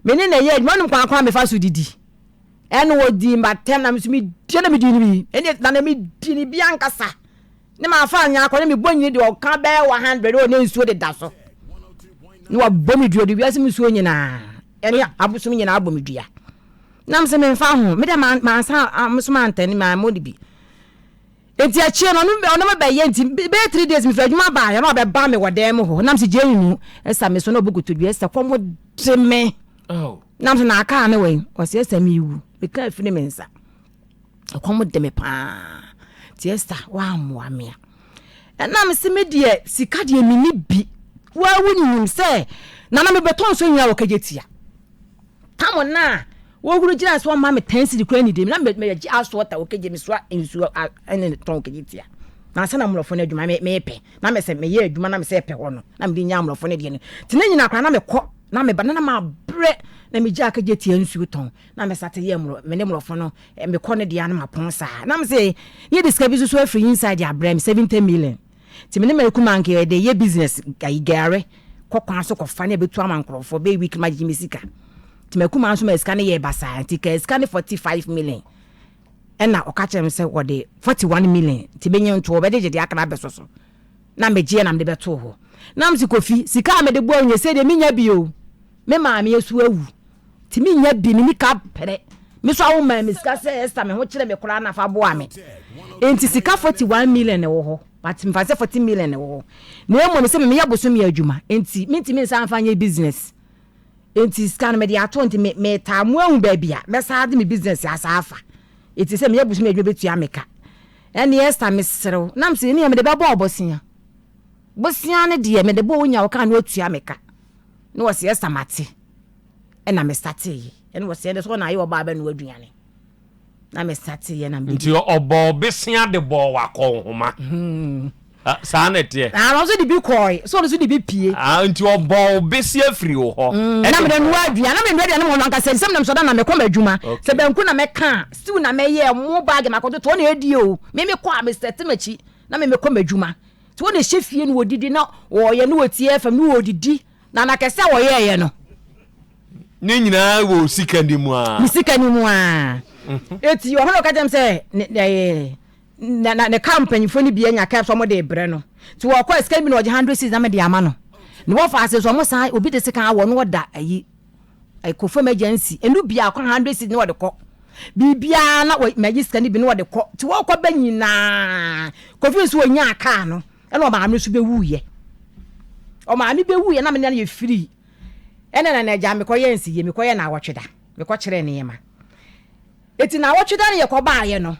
me ne na ɛyɛ adwuma wonim kwan kwan mefa so didi ɛna wɔdi mbatɛm na me so medie na medi no bi ɛne na na medi no bi ankasa ne mafa anyɛ akɔ ne mebɔ nyini deɛ ɔka bɛyɛ 100 wɔ ne nsuo deda so ne wabɔ me dua de wiase mu nsuo nyinaa ɛne abosom nyinaa abɔ me dua Na mese memfa ho, me deɛ mansa me so mantɛne mammɔ no bi. Nti akyire no ɔno me bɛyɛ nti bɛyɛ 3 days mefiri adwuma baeɛ na ɔbɛba me wɔ dan mu hɔ na mese gye nu ɛsa me so na ɔbɔ kotodwe ɛsɛ kɔm de me. Oh. Na mese na aka ne wɛn ɔsɛ ɛsɛ mewu meka afiri me nsa ɛkɔm de me paa nti ɛsa woammoa me a ɛna mese me deɛ sika deɛ menni bi woawu nim sɛ nana mebɛtɔ nso nyina wɔ kagye tia Tam no a wɔhuru gyina so ɔma me ten cedi koraa nidi na mɛgye aso ɔta okegye me soa nsuo ɛne tɔn okegye tia na ansa na mmorɔfo no adwuma mepɛ na mesɛ meyɛ adwuma na mesɛ pɛ hɔ no na mede nya mmorɔfo no deɛ no nti ne nyina koraa na mekɔ na meba na na mabrɛ na megye akegye tia nsuo tɔn na mesate yɛ mmorɔ me ne mmorɔfo no mekɔ no deɛ na mapɔn saa na mesɛ ne yɛde sika bi nso so afiri inside abrɛ me 70 million. Nti me ne Mary Kuma nka yɛde yɛ business ayi gare kɔ kwan so kɔfa ne yɛbɛtu ama nkurɔfoɔ bɛyɛ week ma gyegye me sika. Nti Mary Kuma nso ma sika no yɛɛ basaa nti ka sika no 45 million ɛna ɔka kyerɛ me sɛ wɔde 41 million nti menye nto ɔbɛgyegye deɛ aka no abɛsɔ so na megyeɛ na mede bɛtoo hɔ. Na mese Kofi sika a mede boa wo nyɛ sei deɛ menya bi o. Me maame asu awu nti mennya bi, menni ka pere. Me so a womaa me sika sɛ Esther me ho kyerɛ me koraa na fa boa me. Nti sika 41 million na ɛwɔ hɔ, but mefa sɛ 40 million na ɛwɔ hɔ. Na mmom sɛ meyɛ bosome adwuma nti mentumi nsan mfa nyɛ business. Nti sika no mede ato nti me metaa mo ahu baabi a mɛsan de me business asan afa. Nti sɛ meyɛ bosome adwuma bɛtua me ka. Ɛne Esther mesrɛ wo, na mese ɛneɛ mede bɛbɔ wo bosea. Bosea no deɛ mede bɔ wo nya wo ka na watua me ka. Na wɔse Esther mate ɛna me startee ɛna wɔse ɛnde sɛ ɔna ayɛ ɔbaa bɛnoa aduane na me startee ɛna me Nti ɔbɔɔ besea de bɔɔ wakɔnhoma. Ah, saa na ɛteɛ. Ah, ɔno nso de bi kɔɔe so ɔno nso de bi pie. Ah, nti ɔbɔɔ besea firi wo hɔ. Mm, na mede noa aduane na mede noa aduane ma ɔno ankasa sɛ menam sɔda na mekɔ m'adwuma sɛ banku na mɛka stew na mɛyɛ mo baage makɔtotɔ na ɛdi o me mekɔ a mesɛte m'akyi na me mekɔ m'adwuma. Nti wɔn na ɛhyɛ fie no wɔdidi na wɔyɛ ne wɔtie fam ne wɔdidi na na kɛse a wɔyɛɛyɛ no. Ne nyinaa wɔ sika ni mu a. Ne sika ni mu a. Mhm. Eti ɔhɔ na ɔka kyerɛ m sɛ ne ne na na ne kaa mpanyinfoɔ no bi anya kaa sɛ wɔn de brɛ no. Nti wɔkɔ sika bi na ɔgye 100 cedis na mede ama no. Na wɔfa ase nso wɔn san obi de sika awɔ no ɔda ayi ɛkɔ fam agency ɛnu biako 100 cedis na wɔde kɔ. Biribiara na wɔ magye sika no bi na wɔde kɔ. Nti wɔkɔ bɛ nyinaa Kofi nso ɔnyaa kaa no ɛna ɔmaame nso bɛwuiɛ. Ɔmaame bɛwuiɛ na me ne no yɛ firi. Ɛna na n'agya mekɔyɛ nsiyie mekɔyɛ naawɔtwe da mekɔkyerɛ nneɛma. Eti naawɔtwe da no yɛkɔ baayɛ no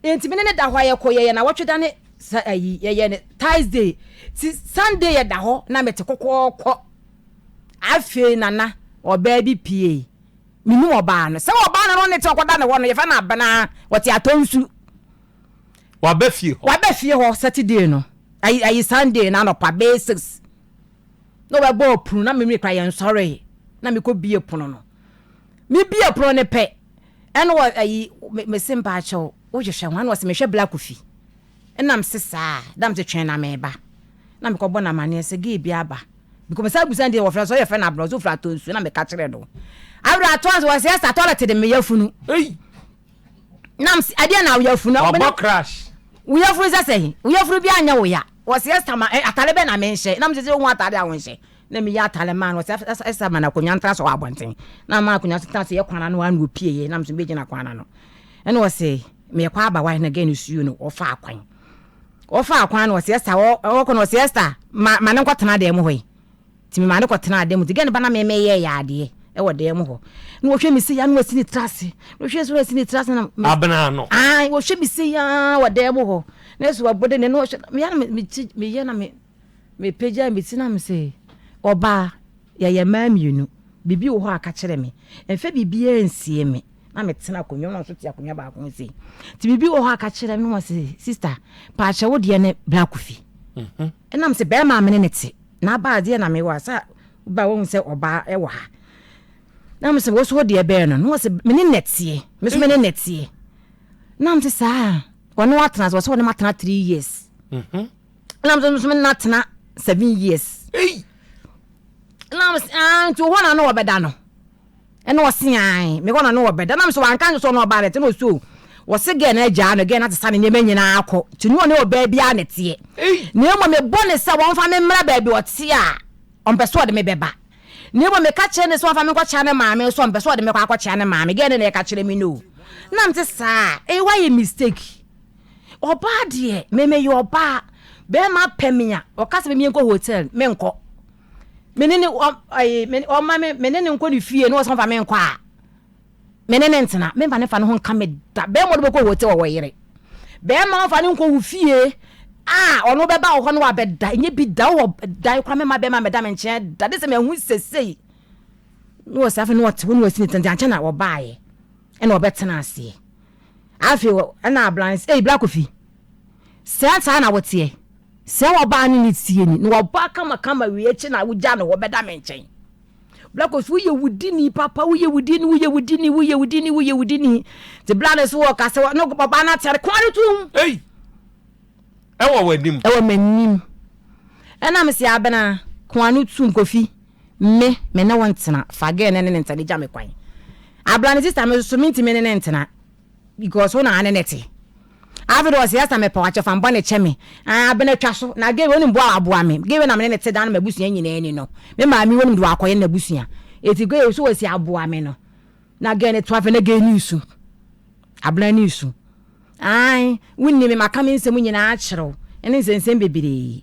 enti me ne ne da hɔ a yɛkɔ yɛyɛ naawɔtwe da ne sa ayi yɛyɛ ne Thursday ti Sunday yɛda hɔ na mete kɔkɔɔkɔ. Afei nana ɔbaa bi pie. Menim ɔbaa no. Sɛ ɔbaa no no ne te ɔkɔda ne hɔ no, yɛfrɛ no Abena. Ɔte Atɔnsu. Waba fie hɔ. Waba fie hɔ Saturday no. Ayi ayi Sunday no anɔpa bɛyɛ 6. Na ɔbɛbɔɔ pono na me kora yɛn sɔree. Na mekɔ bie pono no. Me bie pono no pɛ. Ɛna wɔ ayi me me se mpaakyɛw wohwehwɛ ho. Ɛna ɔse mehwɛ Black Kofi. Ɛna mese saa. Da mese twɛn na meba. Na mekɔbɔ no amaneɛ sɛ gay bi aba. Because mesan bisa no deɛ wɔfrɛ no sɛ ɔyɛ fɛ no abrɛ ɔsɛ ofiri atɔ nsuo na meka kyerɛ no. Awura atɔ nso wɔsɛ ɛsa toilet de me yafunu. Ei. Na mese adeɛ na woyafunu. Wabɔ crash. Woyafunu sɛ sɛ woyafunu bi anyɛ wo ya. Wɔsɛ ɛsa ma atare bɛ na menhyɛ. Na mese sɛ wohu atare a wonhyɛ. Na meyɛ atare maa no wɔsɛ ɛsa ma no akonnwa ntra so wɔ abɔnten. Na ma akonnwa so tena so yɛ kwan ano ano opie yɛ na mese mbɛgyina kwan ano. Ɛna wɔsɛ mekɔ aba wa na gɛ no suo no wɔfa akwan. Wɔfaa kwan no ɔse Esther ɔkɔ no ɔse Esther ma ma no nkɔ tena dan mu hɔ yi nti me maa no kɔ tenaa dan mu nti gɛn ba na me me yɛ yɛ adeɛ ɛwɔ dan mu hɔ na wɔhwɛ me se ya na wɔsi ne tiri ase na wɔhwɛ so wɔsi ne tiri ase na abena no ayi wɔhwɛ me se ya wɔ dan mu hɔ na ɛso wɔbɔ de ne na wɔhwɛ me ya na me ti me yɛ na me me pagya me ti na me se ɔbaa Yɛyɛ mmaa mmienu. Biribi wɔ hɔ a ka kyerɛ me. Mfa biribiara nsie me. Na metena akonnwa mu na ɔno nso te akonnwa baako ho sei. Nti biribi wɔ hɔ a ka kyerɛ me na ɔse, sista, paakyɛ wo deɛ ne Bra Kofi. Mhm. Ɛna mese bɛrima a me ne ne te. Na aba adeɛ na mewɔ a sɛ ba wahu sɛ ɔbaa wɔ ha. Na mese wo so wo deɛ bɛn no? Na ɔse me ne nɛteɛ. Me so me ne nɛteɛ. Na mese saa ɔne watena sɛ ɔsɛ ɔne matena 3 years. Mhm. Na mese me ne no atena 7 years. Ei! Na mese ah nti hɔ na na ɔbɛda no. Ɛna ɔse ae me hɔ na na ɔbɛda. Na mese wanka nso sɛ ɔne ɔbaa no te na ɔse o. Wɔse gɛɛ no agyaa no, gɛɛ no asesa ne nneɛma nyinaa akɔ. Nti ne ɔne ɔbaa biara na ɛteɛ. Na mmom mebɔ no sɛ wɔmfa me mmra baabi ɔte a, ɔmpɛ sɛ ɔde me bɛba. Na mmom meka kyerɛ no sɛ ɔmfa me nkɔkyea ne maame nso ɔmpɛ sɛ ɔde me kɔ akɔkyea ne maame. Gɛɛ no na ɛka kyerɛ me no o. Na mete saa a, ei woayɛ mistake. Ɔbaa deɛ, me meyɛ ɔbaa. Bɛrima pɛ me a, ɔka sɛ me menkɔ hotel, menkɔ. Me ne ne ɔma me me ne ne nkɔ ne fie na ɔsɛ ɔmfa me nkɔ a, me ne ne ntena. Memfa ne fa ne ho nka me da. Bɛrima ɔde bɛkɔ hotel wɔ yere. Bɛrima ɔmfa ne nkɔ wo fie a ɔno bɛba wɔ hɔ na wabɛda. Ɛnyɛ bi da wɔ dan koraa mɛma bɛrima mɛda me nkyɛn da. De sɛ mahu sesei. Na ɔsɛ afei na ɔte hɔ na wasi ne tɛntɛn ankyɛ na ɔbaeɛ ɛna ɔbɛtena aseɛ. Afei ɛna ablans ei Bra Kofi sɛ saa na woteɛ sɛ ɔbaa ne ne tie ni na ɔbaa kamakama wie akyi na wogya no hɔ bɛda me nkyɛn. Bra Kofi woyɛ wudini papa woyɛ wudini woyɛ wudini woyɛ wudini woyɛ wudini te bra no so wɔ kasa no ɔbaa no ateare kɔn no tum. Ei. Ɛwɔ w'anim. Ɛwɔ m'anim. Ɛna mese Abena, ko ano tum Kofi, me, me ne wo ntena, fa girl no ne ne ntena gya me kwan. Abena ne sister me nso mentumi ne ne ntena because wo na ane ne te. Afei de ɔse Esther mepɛ wo akyɛ fa mbɔne kyɛ me. Ah Abena twa so, na girl wei wonim boa a waboa me. Girl wei na me ne ne te daa no m'abusua nyinaa ni no. Me maame wonim de wakɔyɛ n'abusua. Eti girl wei so wasi aboa me no. Na girl no to afei na girl no resu. Abena no resu. Ae, wonni me, maka me nsɛm nyinaa akyerɛ wo, ɛne nsɛnsɛm bebree.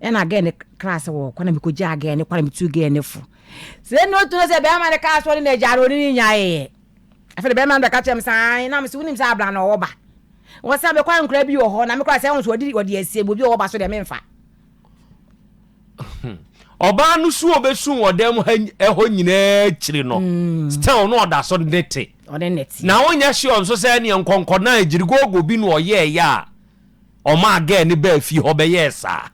Ɛna girl no kraa sɛ wɔkɔ na mekɔgyaa girl no kɔ na metuu girl no fo. Sɛ na otu no sɛ bɛrima no kaa sɛ ɔne no agyaa no, ɔne no nyaeɛ. Afei de bɛrima no bɛka kyerɛ me sɛ ae, na mese wonim sɛ abena no ɔwɔ ba. Wɔ sɛ mekɔ a nkora bi wɔ hɔ na mekora sɛ ɛho so ɔde ɔde asie obi ɔwɔ ba so deɛ memfa. Ɔbaa no su ɔbɛsu wɔ dan mu ha hɔ nyinaa akyiri no mm. still no ɔda so ne te na wonyɛ sure nso sɛ ɛneɛ nkɔnkɔ no a gyirigogo bi na ɔyɛɛyɛ a ɔmaa gɛɛ ne baa fie hɔ bɛyɛɛ saa.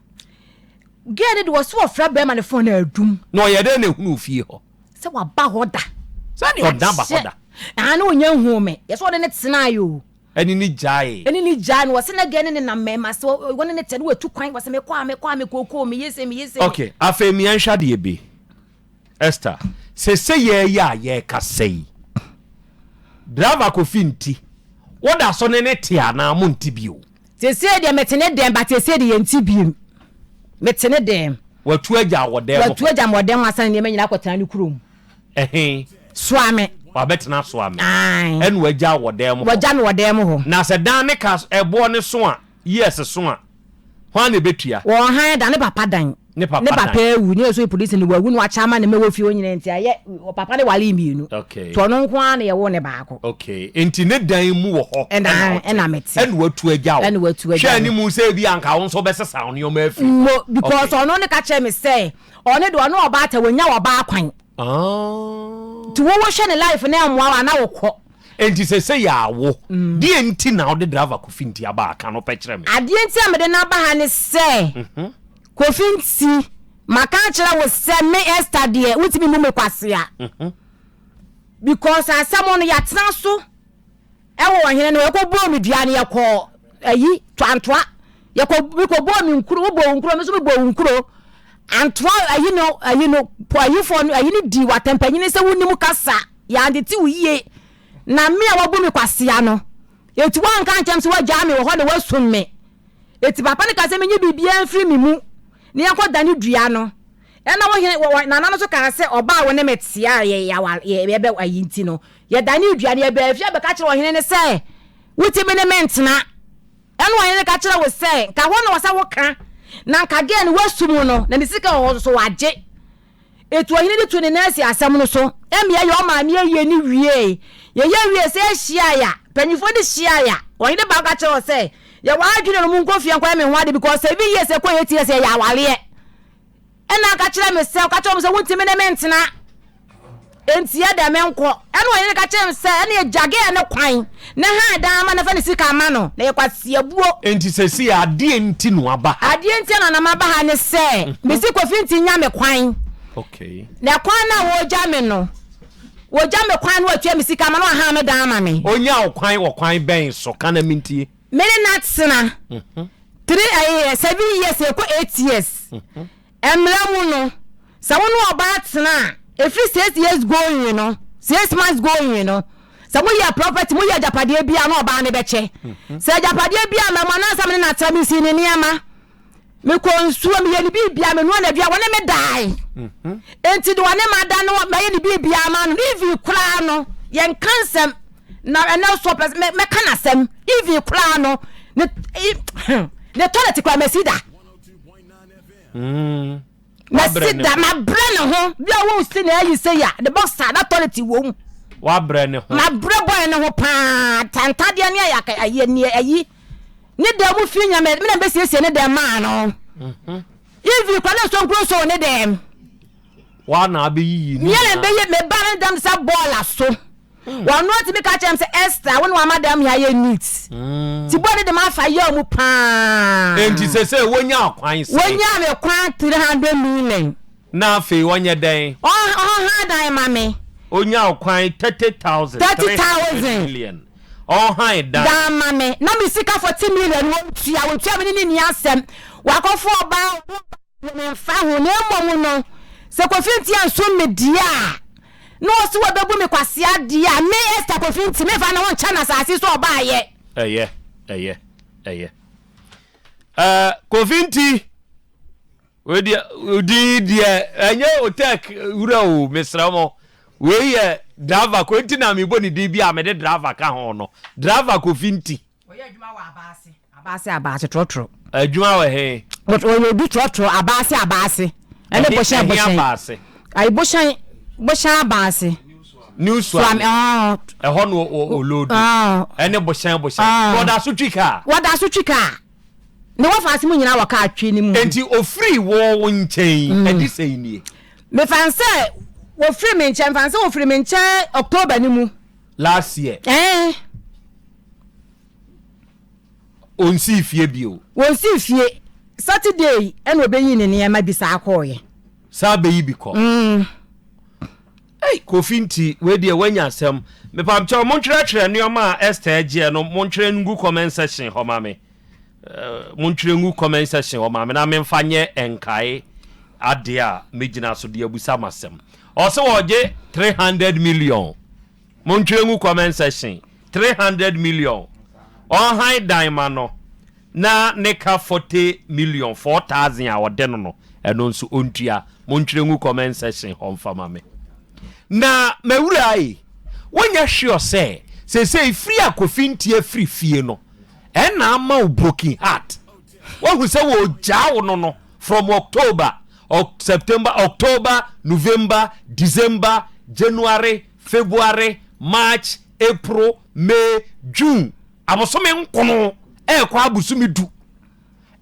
Gɛɛ no de wɔ so ɔfrɛ bɛrima no fon na adum. Na ɔyɛ dɛn na ehunu fie hɔ? Sɛ waba hɔ da. Sɛdeɛ ɔda ba hɔ da. Aa na ɔnya nhuu me. Yɛ sɛ ɔde ne tenaeɛ o. Ɛne ne gyaee. Ɛne ne gyae no wɔse na gɛɛ ne nenam mmarima se wɔne ne te no watu kwan wɔse mekɔ a mekɔ a mekookoo meyɛ sei meyɛ sei. Ok afei me yɛnhwɛ adeɛ bi Esther sese yɛɛyɛ a yɛɛkasa yi driver Kofi nti woda so ne ne te anaa mo nte bio? Sesei deɛ mete ne dɛm but sesei deɛ yɛnte biom mete ne dɛm. Watu agya wɔ dɛm hɔ. Watu agya me wɔ dɛm hɔ asan ne nneɛma nyinaa akɔtena ne kurom. Ɛhe? Soa me. Wabɛtena soa me. Ae. Ɛna wagya wɔ dan mu hɔ. Wagya me wɔ dan mu hɔ. Na sɛ dan ne ka ɛboɔ ne so a, years so a, hwan na ɛbɛtua? Wɔn han da, ne papa dan. Ne papa dan. Ne papa awu, ne yɛ so polisi no, wawu na wakyɛ ama ne mma wɔ fie hɔ nyinaa nti ayɛ, papa no waree mmienu. Okay. Nti ɔno nko ara na yɛwoo ne baako. Okay, nti ne dan mu wɔ hɔ ɛna ɔte. Ɛna mete. Ɛna watu agya wo. Ɛna watu agya me. Hwɛ anim sɛ ebi anka wo nso wobɛsesa wo nneɛma afiri hɔ. Mo, because ɔno ne ka kyerɛ me sɛ, ɔno deɛ ɔne ɔbaatan wɔnya ɔbaa kwan. Nti wo wo hwɛ ne life na ɛmmoa wo a na wo kɔ. Nti sese yɛ awo. Deɛ nti na wode driver Kofi Nti aba ha ka no pɛ kyerɛ me. Adeɛ nti a mede no aba ha ne sɛ Kofi Nti maka akyerɛ wo sɛ me Esther deɛ wontumi mmu me kwasea because asɛm no yɛatena so. Ɛwɔ ɔhene no yɛkɔ bɔɔ me dua no yɛkɔ ayi toantoa yɛkɔ mekɔ bɔɔ me nkuro wobɔ wo nkuro me nso mebɔ wo nkuro antoa ayi no ayi no po ayifoɔ no ayi no di watampanyini sɛ wonim kasa yɛantete wo yie na me a wabu me kwasea no eti wanka nkyɛm sɛ wagyaa me wɔ hɔ na wasum me eti papa no ka sɛ menye biribiara mfiri me mu na yɛnkɔ dane dua no Ɛnna wo hene, wɔ, nana no nso kaa sɛ, Ɔbaa a wo ne me teɛ a yɛ, yɛaware, yɛ, yɛbɛ, ayi nti no, yɛdanee dua no, yɛbaa fie abɛka kyerɛɛ ɔhene no sɛ, Wotumi ne me ntena. Ɛnna ɔhene no ka kyerɛɛ wo sɛ, Nka hɔ na wɔ sɛ woka, na nka gɛɛ no woasu mu no, na ne sika wɔ hɔ nso so wagye. Enti ɔhene no tuu ne nan sii asɛm no so, ɛnna yɛyɛ ɔmaame ayie no wiee. Yɛyɛ wiee sɛ yɛhyiaeɛ a, mpanimfoɔ no hyiaeɛ a, ɔhene baako ka kyerɛɛ wɔn sɛ, Yɛwɔ adwene no, monkɔ fie nkɔyɛ me ho ade because 7 years ɛkɔ 8 years yɛyɛ awareɛ. Ɛnna ɔka kyerɛɛ me sɛ, Ɔka kyerɛɛ wɔn sɛ, 'Wontumi ne me ntena, enti yɛ dɛ menkɔ. Ɛnna ɔhene no ka kyerɛɛ me sɛ, Ɛnneɛ gya gɛɛ no kwan, na han dan ma no fa ne sika ma no, na ɛyɛ kwaseabuo. Enti seesei adeɛ nti na woaba ha? Adeɛ nti a na na maba ha ne sɛ, mese Kofi nti nya me kwan. Okay. Na kwan no a wɔregya me no, wɔgya me kwan na wɔatua me sika ma na wɔahan me dan ama me. Ɔnya wo kwan wɔ kwan bɛn so? Ka na mentie. Me ne no atena. 3 ɛyɛ 7 years ɛkɔ 8 years mmara mu no sɛ wo ne ɔbaa tena a ɛfiri 6 years going no 6 months going no sɛ moyɛ property moyɛ agyapadeɛ bi a na ɔbaa no bɛkyɛ sɛ agyapadeɛ bi a mɛmo anaasɛ me ne no atena mesi ne nneɛma mekɔ nsuo meyɛ ne biribia menoa no adua wɔne me dae enti de wɔne ma da no mɛyɛ ne biribia ma no even koraa no yɛnka nsɛm na ɛnɛ so pɛ mɛka n'asɛm even koraa no ne ne toilet koraa mɛsi da mm. mɛsi da mabrɛ ne ho bi a wɔn si na ayi sɛ ya ne boxer na toilet wɔ mu wabrɛ ne ho mabrɛ bɔyɛ ne ho paa tantadeɛ ne ayɛ ayi ne ayi ne dan mu fi nyame me na mbɛsiesie ne dan maa no mhm. even koraa na nsuo nkuro nso wɔ ne dan wa na abɛyiyi ne nyɛ na mbɛyɛ meba ne dam sɛ bɔɔla so Wɔn tumi ka kyerɛ m sɛ Esther, wo ne wama dɛm ha yɛ neat. Ti bɔ ne de ma afa yɛ mu paa. Enti sese wonya kwan sɛn? Wonya me kwan 300 million. Na afei ɔnyɛ dɛn? Ɔha dan ma me. Onya kwan 30,000. 30,000. Million. Ɔnhan dan. Dan ma me na me sika 40 million wɔntua, wɔtua me ne ne nni asɛm. Wakɔfo ɔbaa ɔbo ba me mfa ho na mmom no sɛ Kofi Nti ansom me deɛ a na ɔse wɔbɛbu me kwasea deɛ a me Esther Kofi Nti memfa ne ho nkyɛ no asase so ɔbaayɛ. Ɛyɛ, ɛyɛ, ɛyɛ. Ɛɛ Kofi Nti. Wei deɛ din deɛ ɛnyɛ otek wura o mesrɛ mo wei yɛ driver ko nti na mebɔ ne din bi a mede driver ka ho no driver kofi nti. Ɔyɛ adwuma wɔ abaase abaase abaase trɔtrɔ. Adwuma wɔ he? Ɔyɛ obi trɔtrɔ abaase abaase ɛne bohyɛn bohyɛn. Abaase. Ayi bohyɛn bohyɛn abaase. New Suame ɛhɔ no olodu ɛne bohyɛn bohyɛn. Wɔda so twi kaa. Wɔda so twi kaa. Ne wɔfaase mu nyinaa wɔ kaa twi no mu. Enti ofiri wo wo nkyɛn mm. ɛde sɛn nie? Mefa n sɛ wɔfiri me nkyɛn, mefa n sɛ wɔfiri me nkyɛn October no mu. Last year. Ɛɛ. Onsii fie bio. Wɔnsii fie. Saturday ɛna ɔbɛyi ne nneɛma bi saa kɔɔyɛ. Saa bɛyi bi kɔ. Mm. Ei Kofi nti wei deɛ wanya asɛm. Mepamkyɛw montwerɛtwerɛ nneɛma a Esther gyeɛ no montwerɛ ngu comment section hɔ ma me. Montwerɛ ngu comment section hɔ ma me na memfa nyɛ nkae adeɛ a mɛgyina so de abusa m'asɛm. Ɔse wɔgye 300 million. Montwerɛ ngu comment section. 300 million. Ɔnhan dan ma no na ne ka 40 million, 4,000 a ɔde no no, ɛno nso ɔntua. Montwerɛ ngu comment section hɔ mfa ma me. Na m'awuraa ei, wonyɛ sure sɛ seesei firi a Kofi Nti afiri fie no, Ɛna ama wo broken heart. Wahu sɛ wɔgyaa wo no no from October, September, October, November, December, January, February, March, April, May, June. Abosome nkono ɛrekɔ abosome du.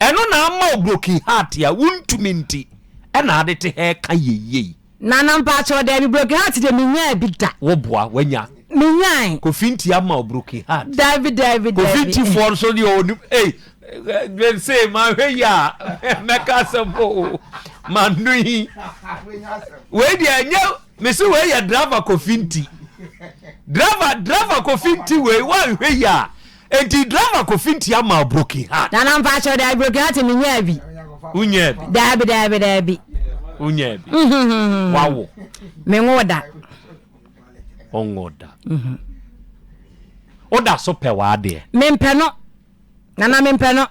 Ɛno na ama wo broken heart a wontumi nti ɛna ade te hɛ ka yeyei. Nana mpakyɛw daabi broken heart deɛ menyaa bi da. Wo boa wanya. Menyae. Kofi nti ama wo broken heart. Daabi daabi daabi. Kofi nti foɔ nso deɛ ɔnim ei se mahwɛ yi a mɛka asɛm o mano yi wei deɛ ɛnyɛ mese wei yɛ driver Kofi nti driver driver Kofi nti wei wanhwɛ yi a Enti driver Kofi nti ama wo broken heart. Nana mpakyɛw daabi broken heart me nyaa bi. Wo nyaa bi. Daabi daabi daabi. Wo nyaa bi. Wawo. Me nwo da. Ɔnwo da. Wo da so pɛ w'adeɛ. Me mpɛ no. Nana me mpɛ no.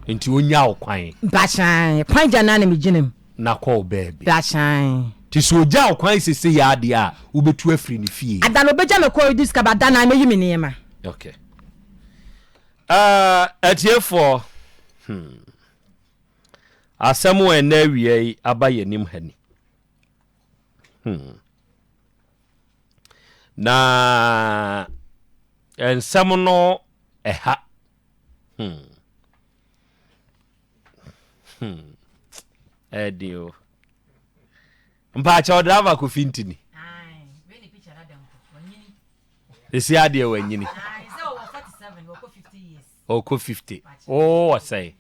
Nti onya wo kwan. Mpakyɛw kwan gya naa na me gyina mu. Na kɔ wo baabi. Mpakyɛw. Nti sɛ ogya wo kwan sesei ara deɛ a wobɛtu afiri ne fie. Ada no obɛgya me kɔ ɔdi sika ba da no a mɛyi me nneɛma. Okay. Uh, atiefoɔ, hmm. Asɛm a ɛnɛ awia yi aba yɛn anim ha ni. Hmm. Na nsɛm no ɛha. Hmm. Hmm. Ɛdi o. Mpaakyɛw driver Kofi Ntini. Esi adeɛ wanyini. Ɔkɔ 50. Oo ɔsɛe.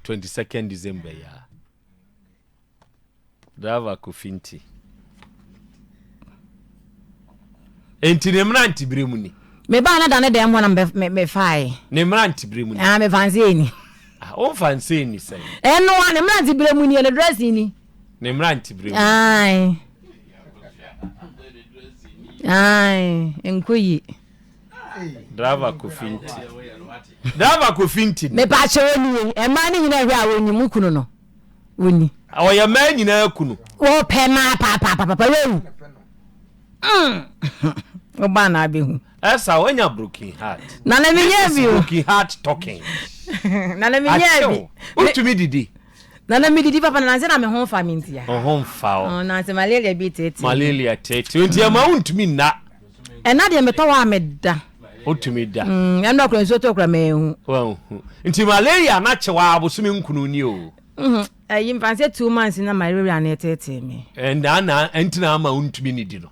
22nd December ya. Driver Kofi Nti. Enti ne mmerantebere mu ni. Mebaa na da ne dɛm hɔ na mefae. Ne mmerantebere mu ni. Ah, mefa nsɛ ni. Ah, womfa nsɛ ni sɛn? Ɛno a ne mmerantebere mu ni, ne dressing ni. Ne mmerantebere mu. Ae. Ae, nkɔ yie. Driver Kofi Nti. Driver Kofi Nti. Mepa kyɛw nie, mmaa ne nyinaa hwɛ a wɔnyi mu kunu no. Wɔnni. Ɔyɛ mmaa nyinaa kunu. Wɔpɛ mmaa papaapapa wewu. Woba na abɛhu. Ɛsa wanya broken heart. Nana mi nyɛ bi o. Broken heart talking. Nana mi nyɛ bi. Wotumi didi. Nana mi didi papa na nansi na mi ho nfa mi ntia. Ho nfa o. Oh, nansi malaria bi tete. Malaria tete. Nti ɛma wontumi nna. Ɛna deɛ metɔ hɔ a meda. Wotumi da. Ɛna ɔkura nsuo tɔ kura mɛnhu. Wanhu. Nti malaria na kyew a abosome nkunu ni o. Ɛyi mfa sɛ 2 months na malaria na ɛtetee me. Ɛnna na ɛntina ama wontumi nidi no.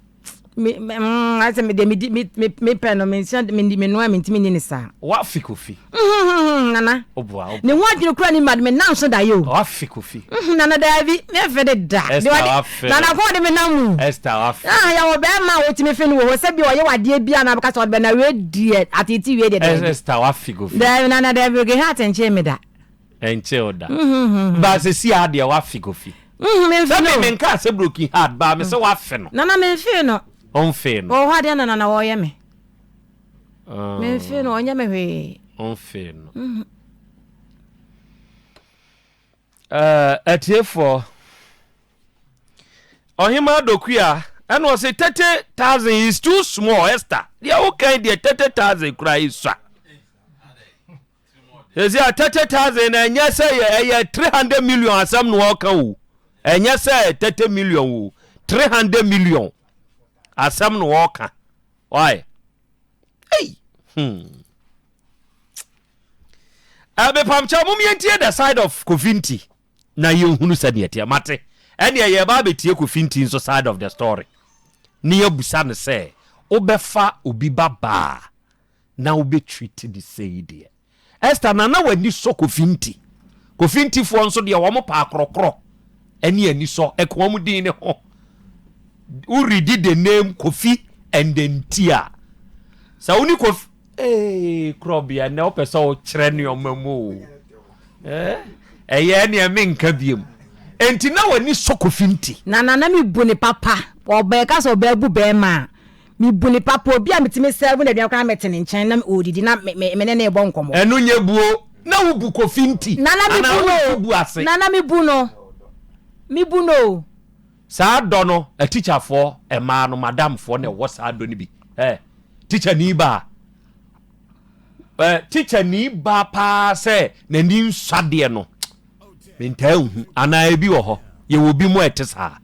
Me me mm ayɛ sɛ me deɛ medi me me mepɛ no menhyɛ me menoa mentumi nni ne saa. Wafe Kofi. Mm nana. Oboa oboa. Ne ho adwene kura ne ma me nam so da yɛ o. Wafe Kofi. Mm nana daabi mefe de da. Esther wafe. Nana kɔn de me nam mu. Esther wafe. Ah yɛwɔ bɛrima a wotumi fe no wɔ hɔ sɛ bi ɔyɛ wadeɛ bi a na bɛka sɛ ɔde bɛ na wei deɛ atete wei deɛ daabi. Esther wafe Kofi. Daabi nana daabi okay heart nkyee me da. Ɛnkyɛ wo da. Ba sɛsi a deɛ wafe Kofi. Memfe Sɛ no. me menkaa sɛ broken heart baa me sɛ wafe no. Nana memfee no. Ɔmfee no. Ɔwɔ hɔ adeɛ na nana wɔyɛ me. Memfee no ɔnyɛ me hwee. Ɔmfee no. Atiefoɔ. Ɔhemaa Dokua ɛna ɔse 30,000 is too small Esther. Deɛ wokan deɛ 30,000 koraa esua. Sɛsi a 30,000 na ɛnyɛ sɛ yɛ ɛyɛ 300 million asɛm na ɔka o. Ɛnyɛ sɛ 30 million o. 300 million asɛm na ɔka. Why? Hey. Hmm. Ɛbepamkyɛ mom yɛntie the side of Kofi Nti na yɛnhunu sɛdeɛ ɛteɛ. Mate. Ɛneɛ yɛba abɛtie Kofi Nti nso side of the story. Ne yɛbusa no sɛ wobɛfa obi ba baa na wobɛ treat no sei deɛ. Esther na na w'ani sɔ Kofi Nti. Kofi Nti foɔ nso deɛ wɔn pɛ akorɔkorɔ ɛne anisɔ ɛka wɔn din ne ho. Wo read the name Kofi and the Nti a, sɛ wo ne Kofi ee korɔbea nnɛ wopɛ sɛ wokyerɛ nneɛma mu o. Eh, ɛyɛ ɛneɛ menka biom. Enti na w'ani sɔ Kofi Nti. Na na na mebu ne papa. Ɔbaa ka sɛ ɔbaa bu bɛrima a, mebu ne papa. Obi a metumi sɛɛvo no aduane koraa mete ne nkyɛn na ɔredidi na me me ne no rebɔ nkɔmmɔ. Ɛno nyɛ buo. Na wobu Kofi Nti Na na mebu anaa no wonte o. bu ase? Na na mebu no. Mebu no o. Saa dɔ no, atikyafoɔ mmaa no, madamfoɔ na ɛwɔ saa dɔ no bi. Eh, tikyani baa. Eh, tikyani baa paa sɛ n'ani nsɔ adeɛ no, mentaa nhu. Anaa ebi wɔ hɔ, yɛwɔ bi mu a ɛte saa.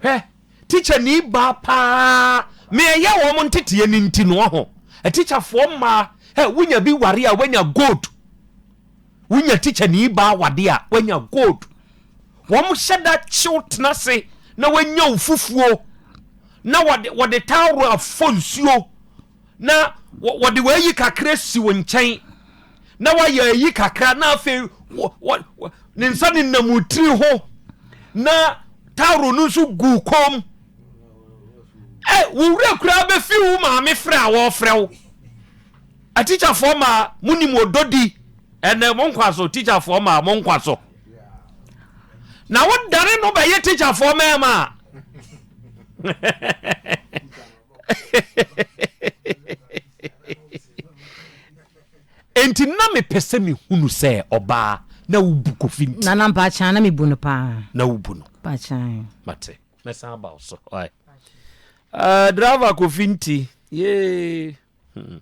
Hwɛ, tikyani baa paa, me ɛyɛ wɔn nteteɛ no nti no ɔho. Atikyafoɔ mmaa, eh, wonya bi ware a, woanya gold. Wonya tikyani baa wade a, woanya gold. Wɔhyɛ da kyew tena ase na wɔanya wo fufuo na wɔde wɔde towel afɔ nsuo na wɔde wɔayi kakra si wo nkyɛn na wɔayɛ ayi kakra na afei wɔ wɔ ne nsa nenam wo tiri ho na towel no nso gu kɔn mu ɛ wo wura koraa bɛfi wo maame frɛ a wɔrefrɛ wo. Atikyafoɔ maa mo nim ɔdɔ di ɛnɛ mo nkwa so tikyafoɔ maa mo nkwa so na wodane no bɛyɛ tikyafoɔ mɛɛma a enti na mepɛ sɛ mehunu sɛ ɔbaa na wobu Kofi nti. Nana mpakyɛn na mebu no paa. Na wobu no. Mpakyɛn. Mate mɛsan aba wo so. Uh, driver Kofi nti yee. Hmm.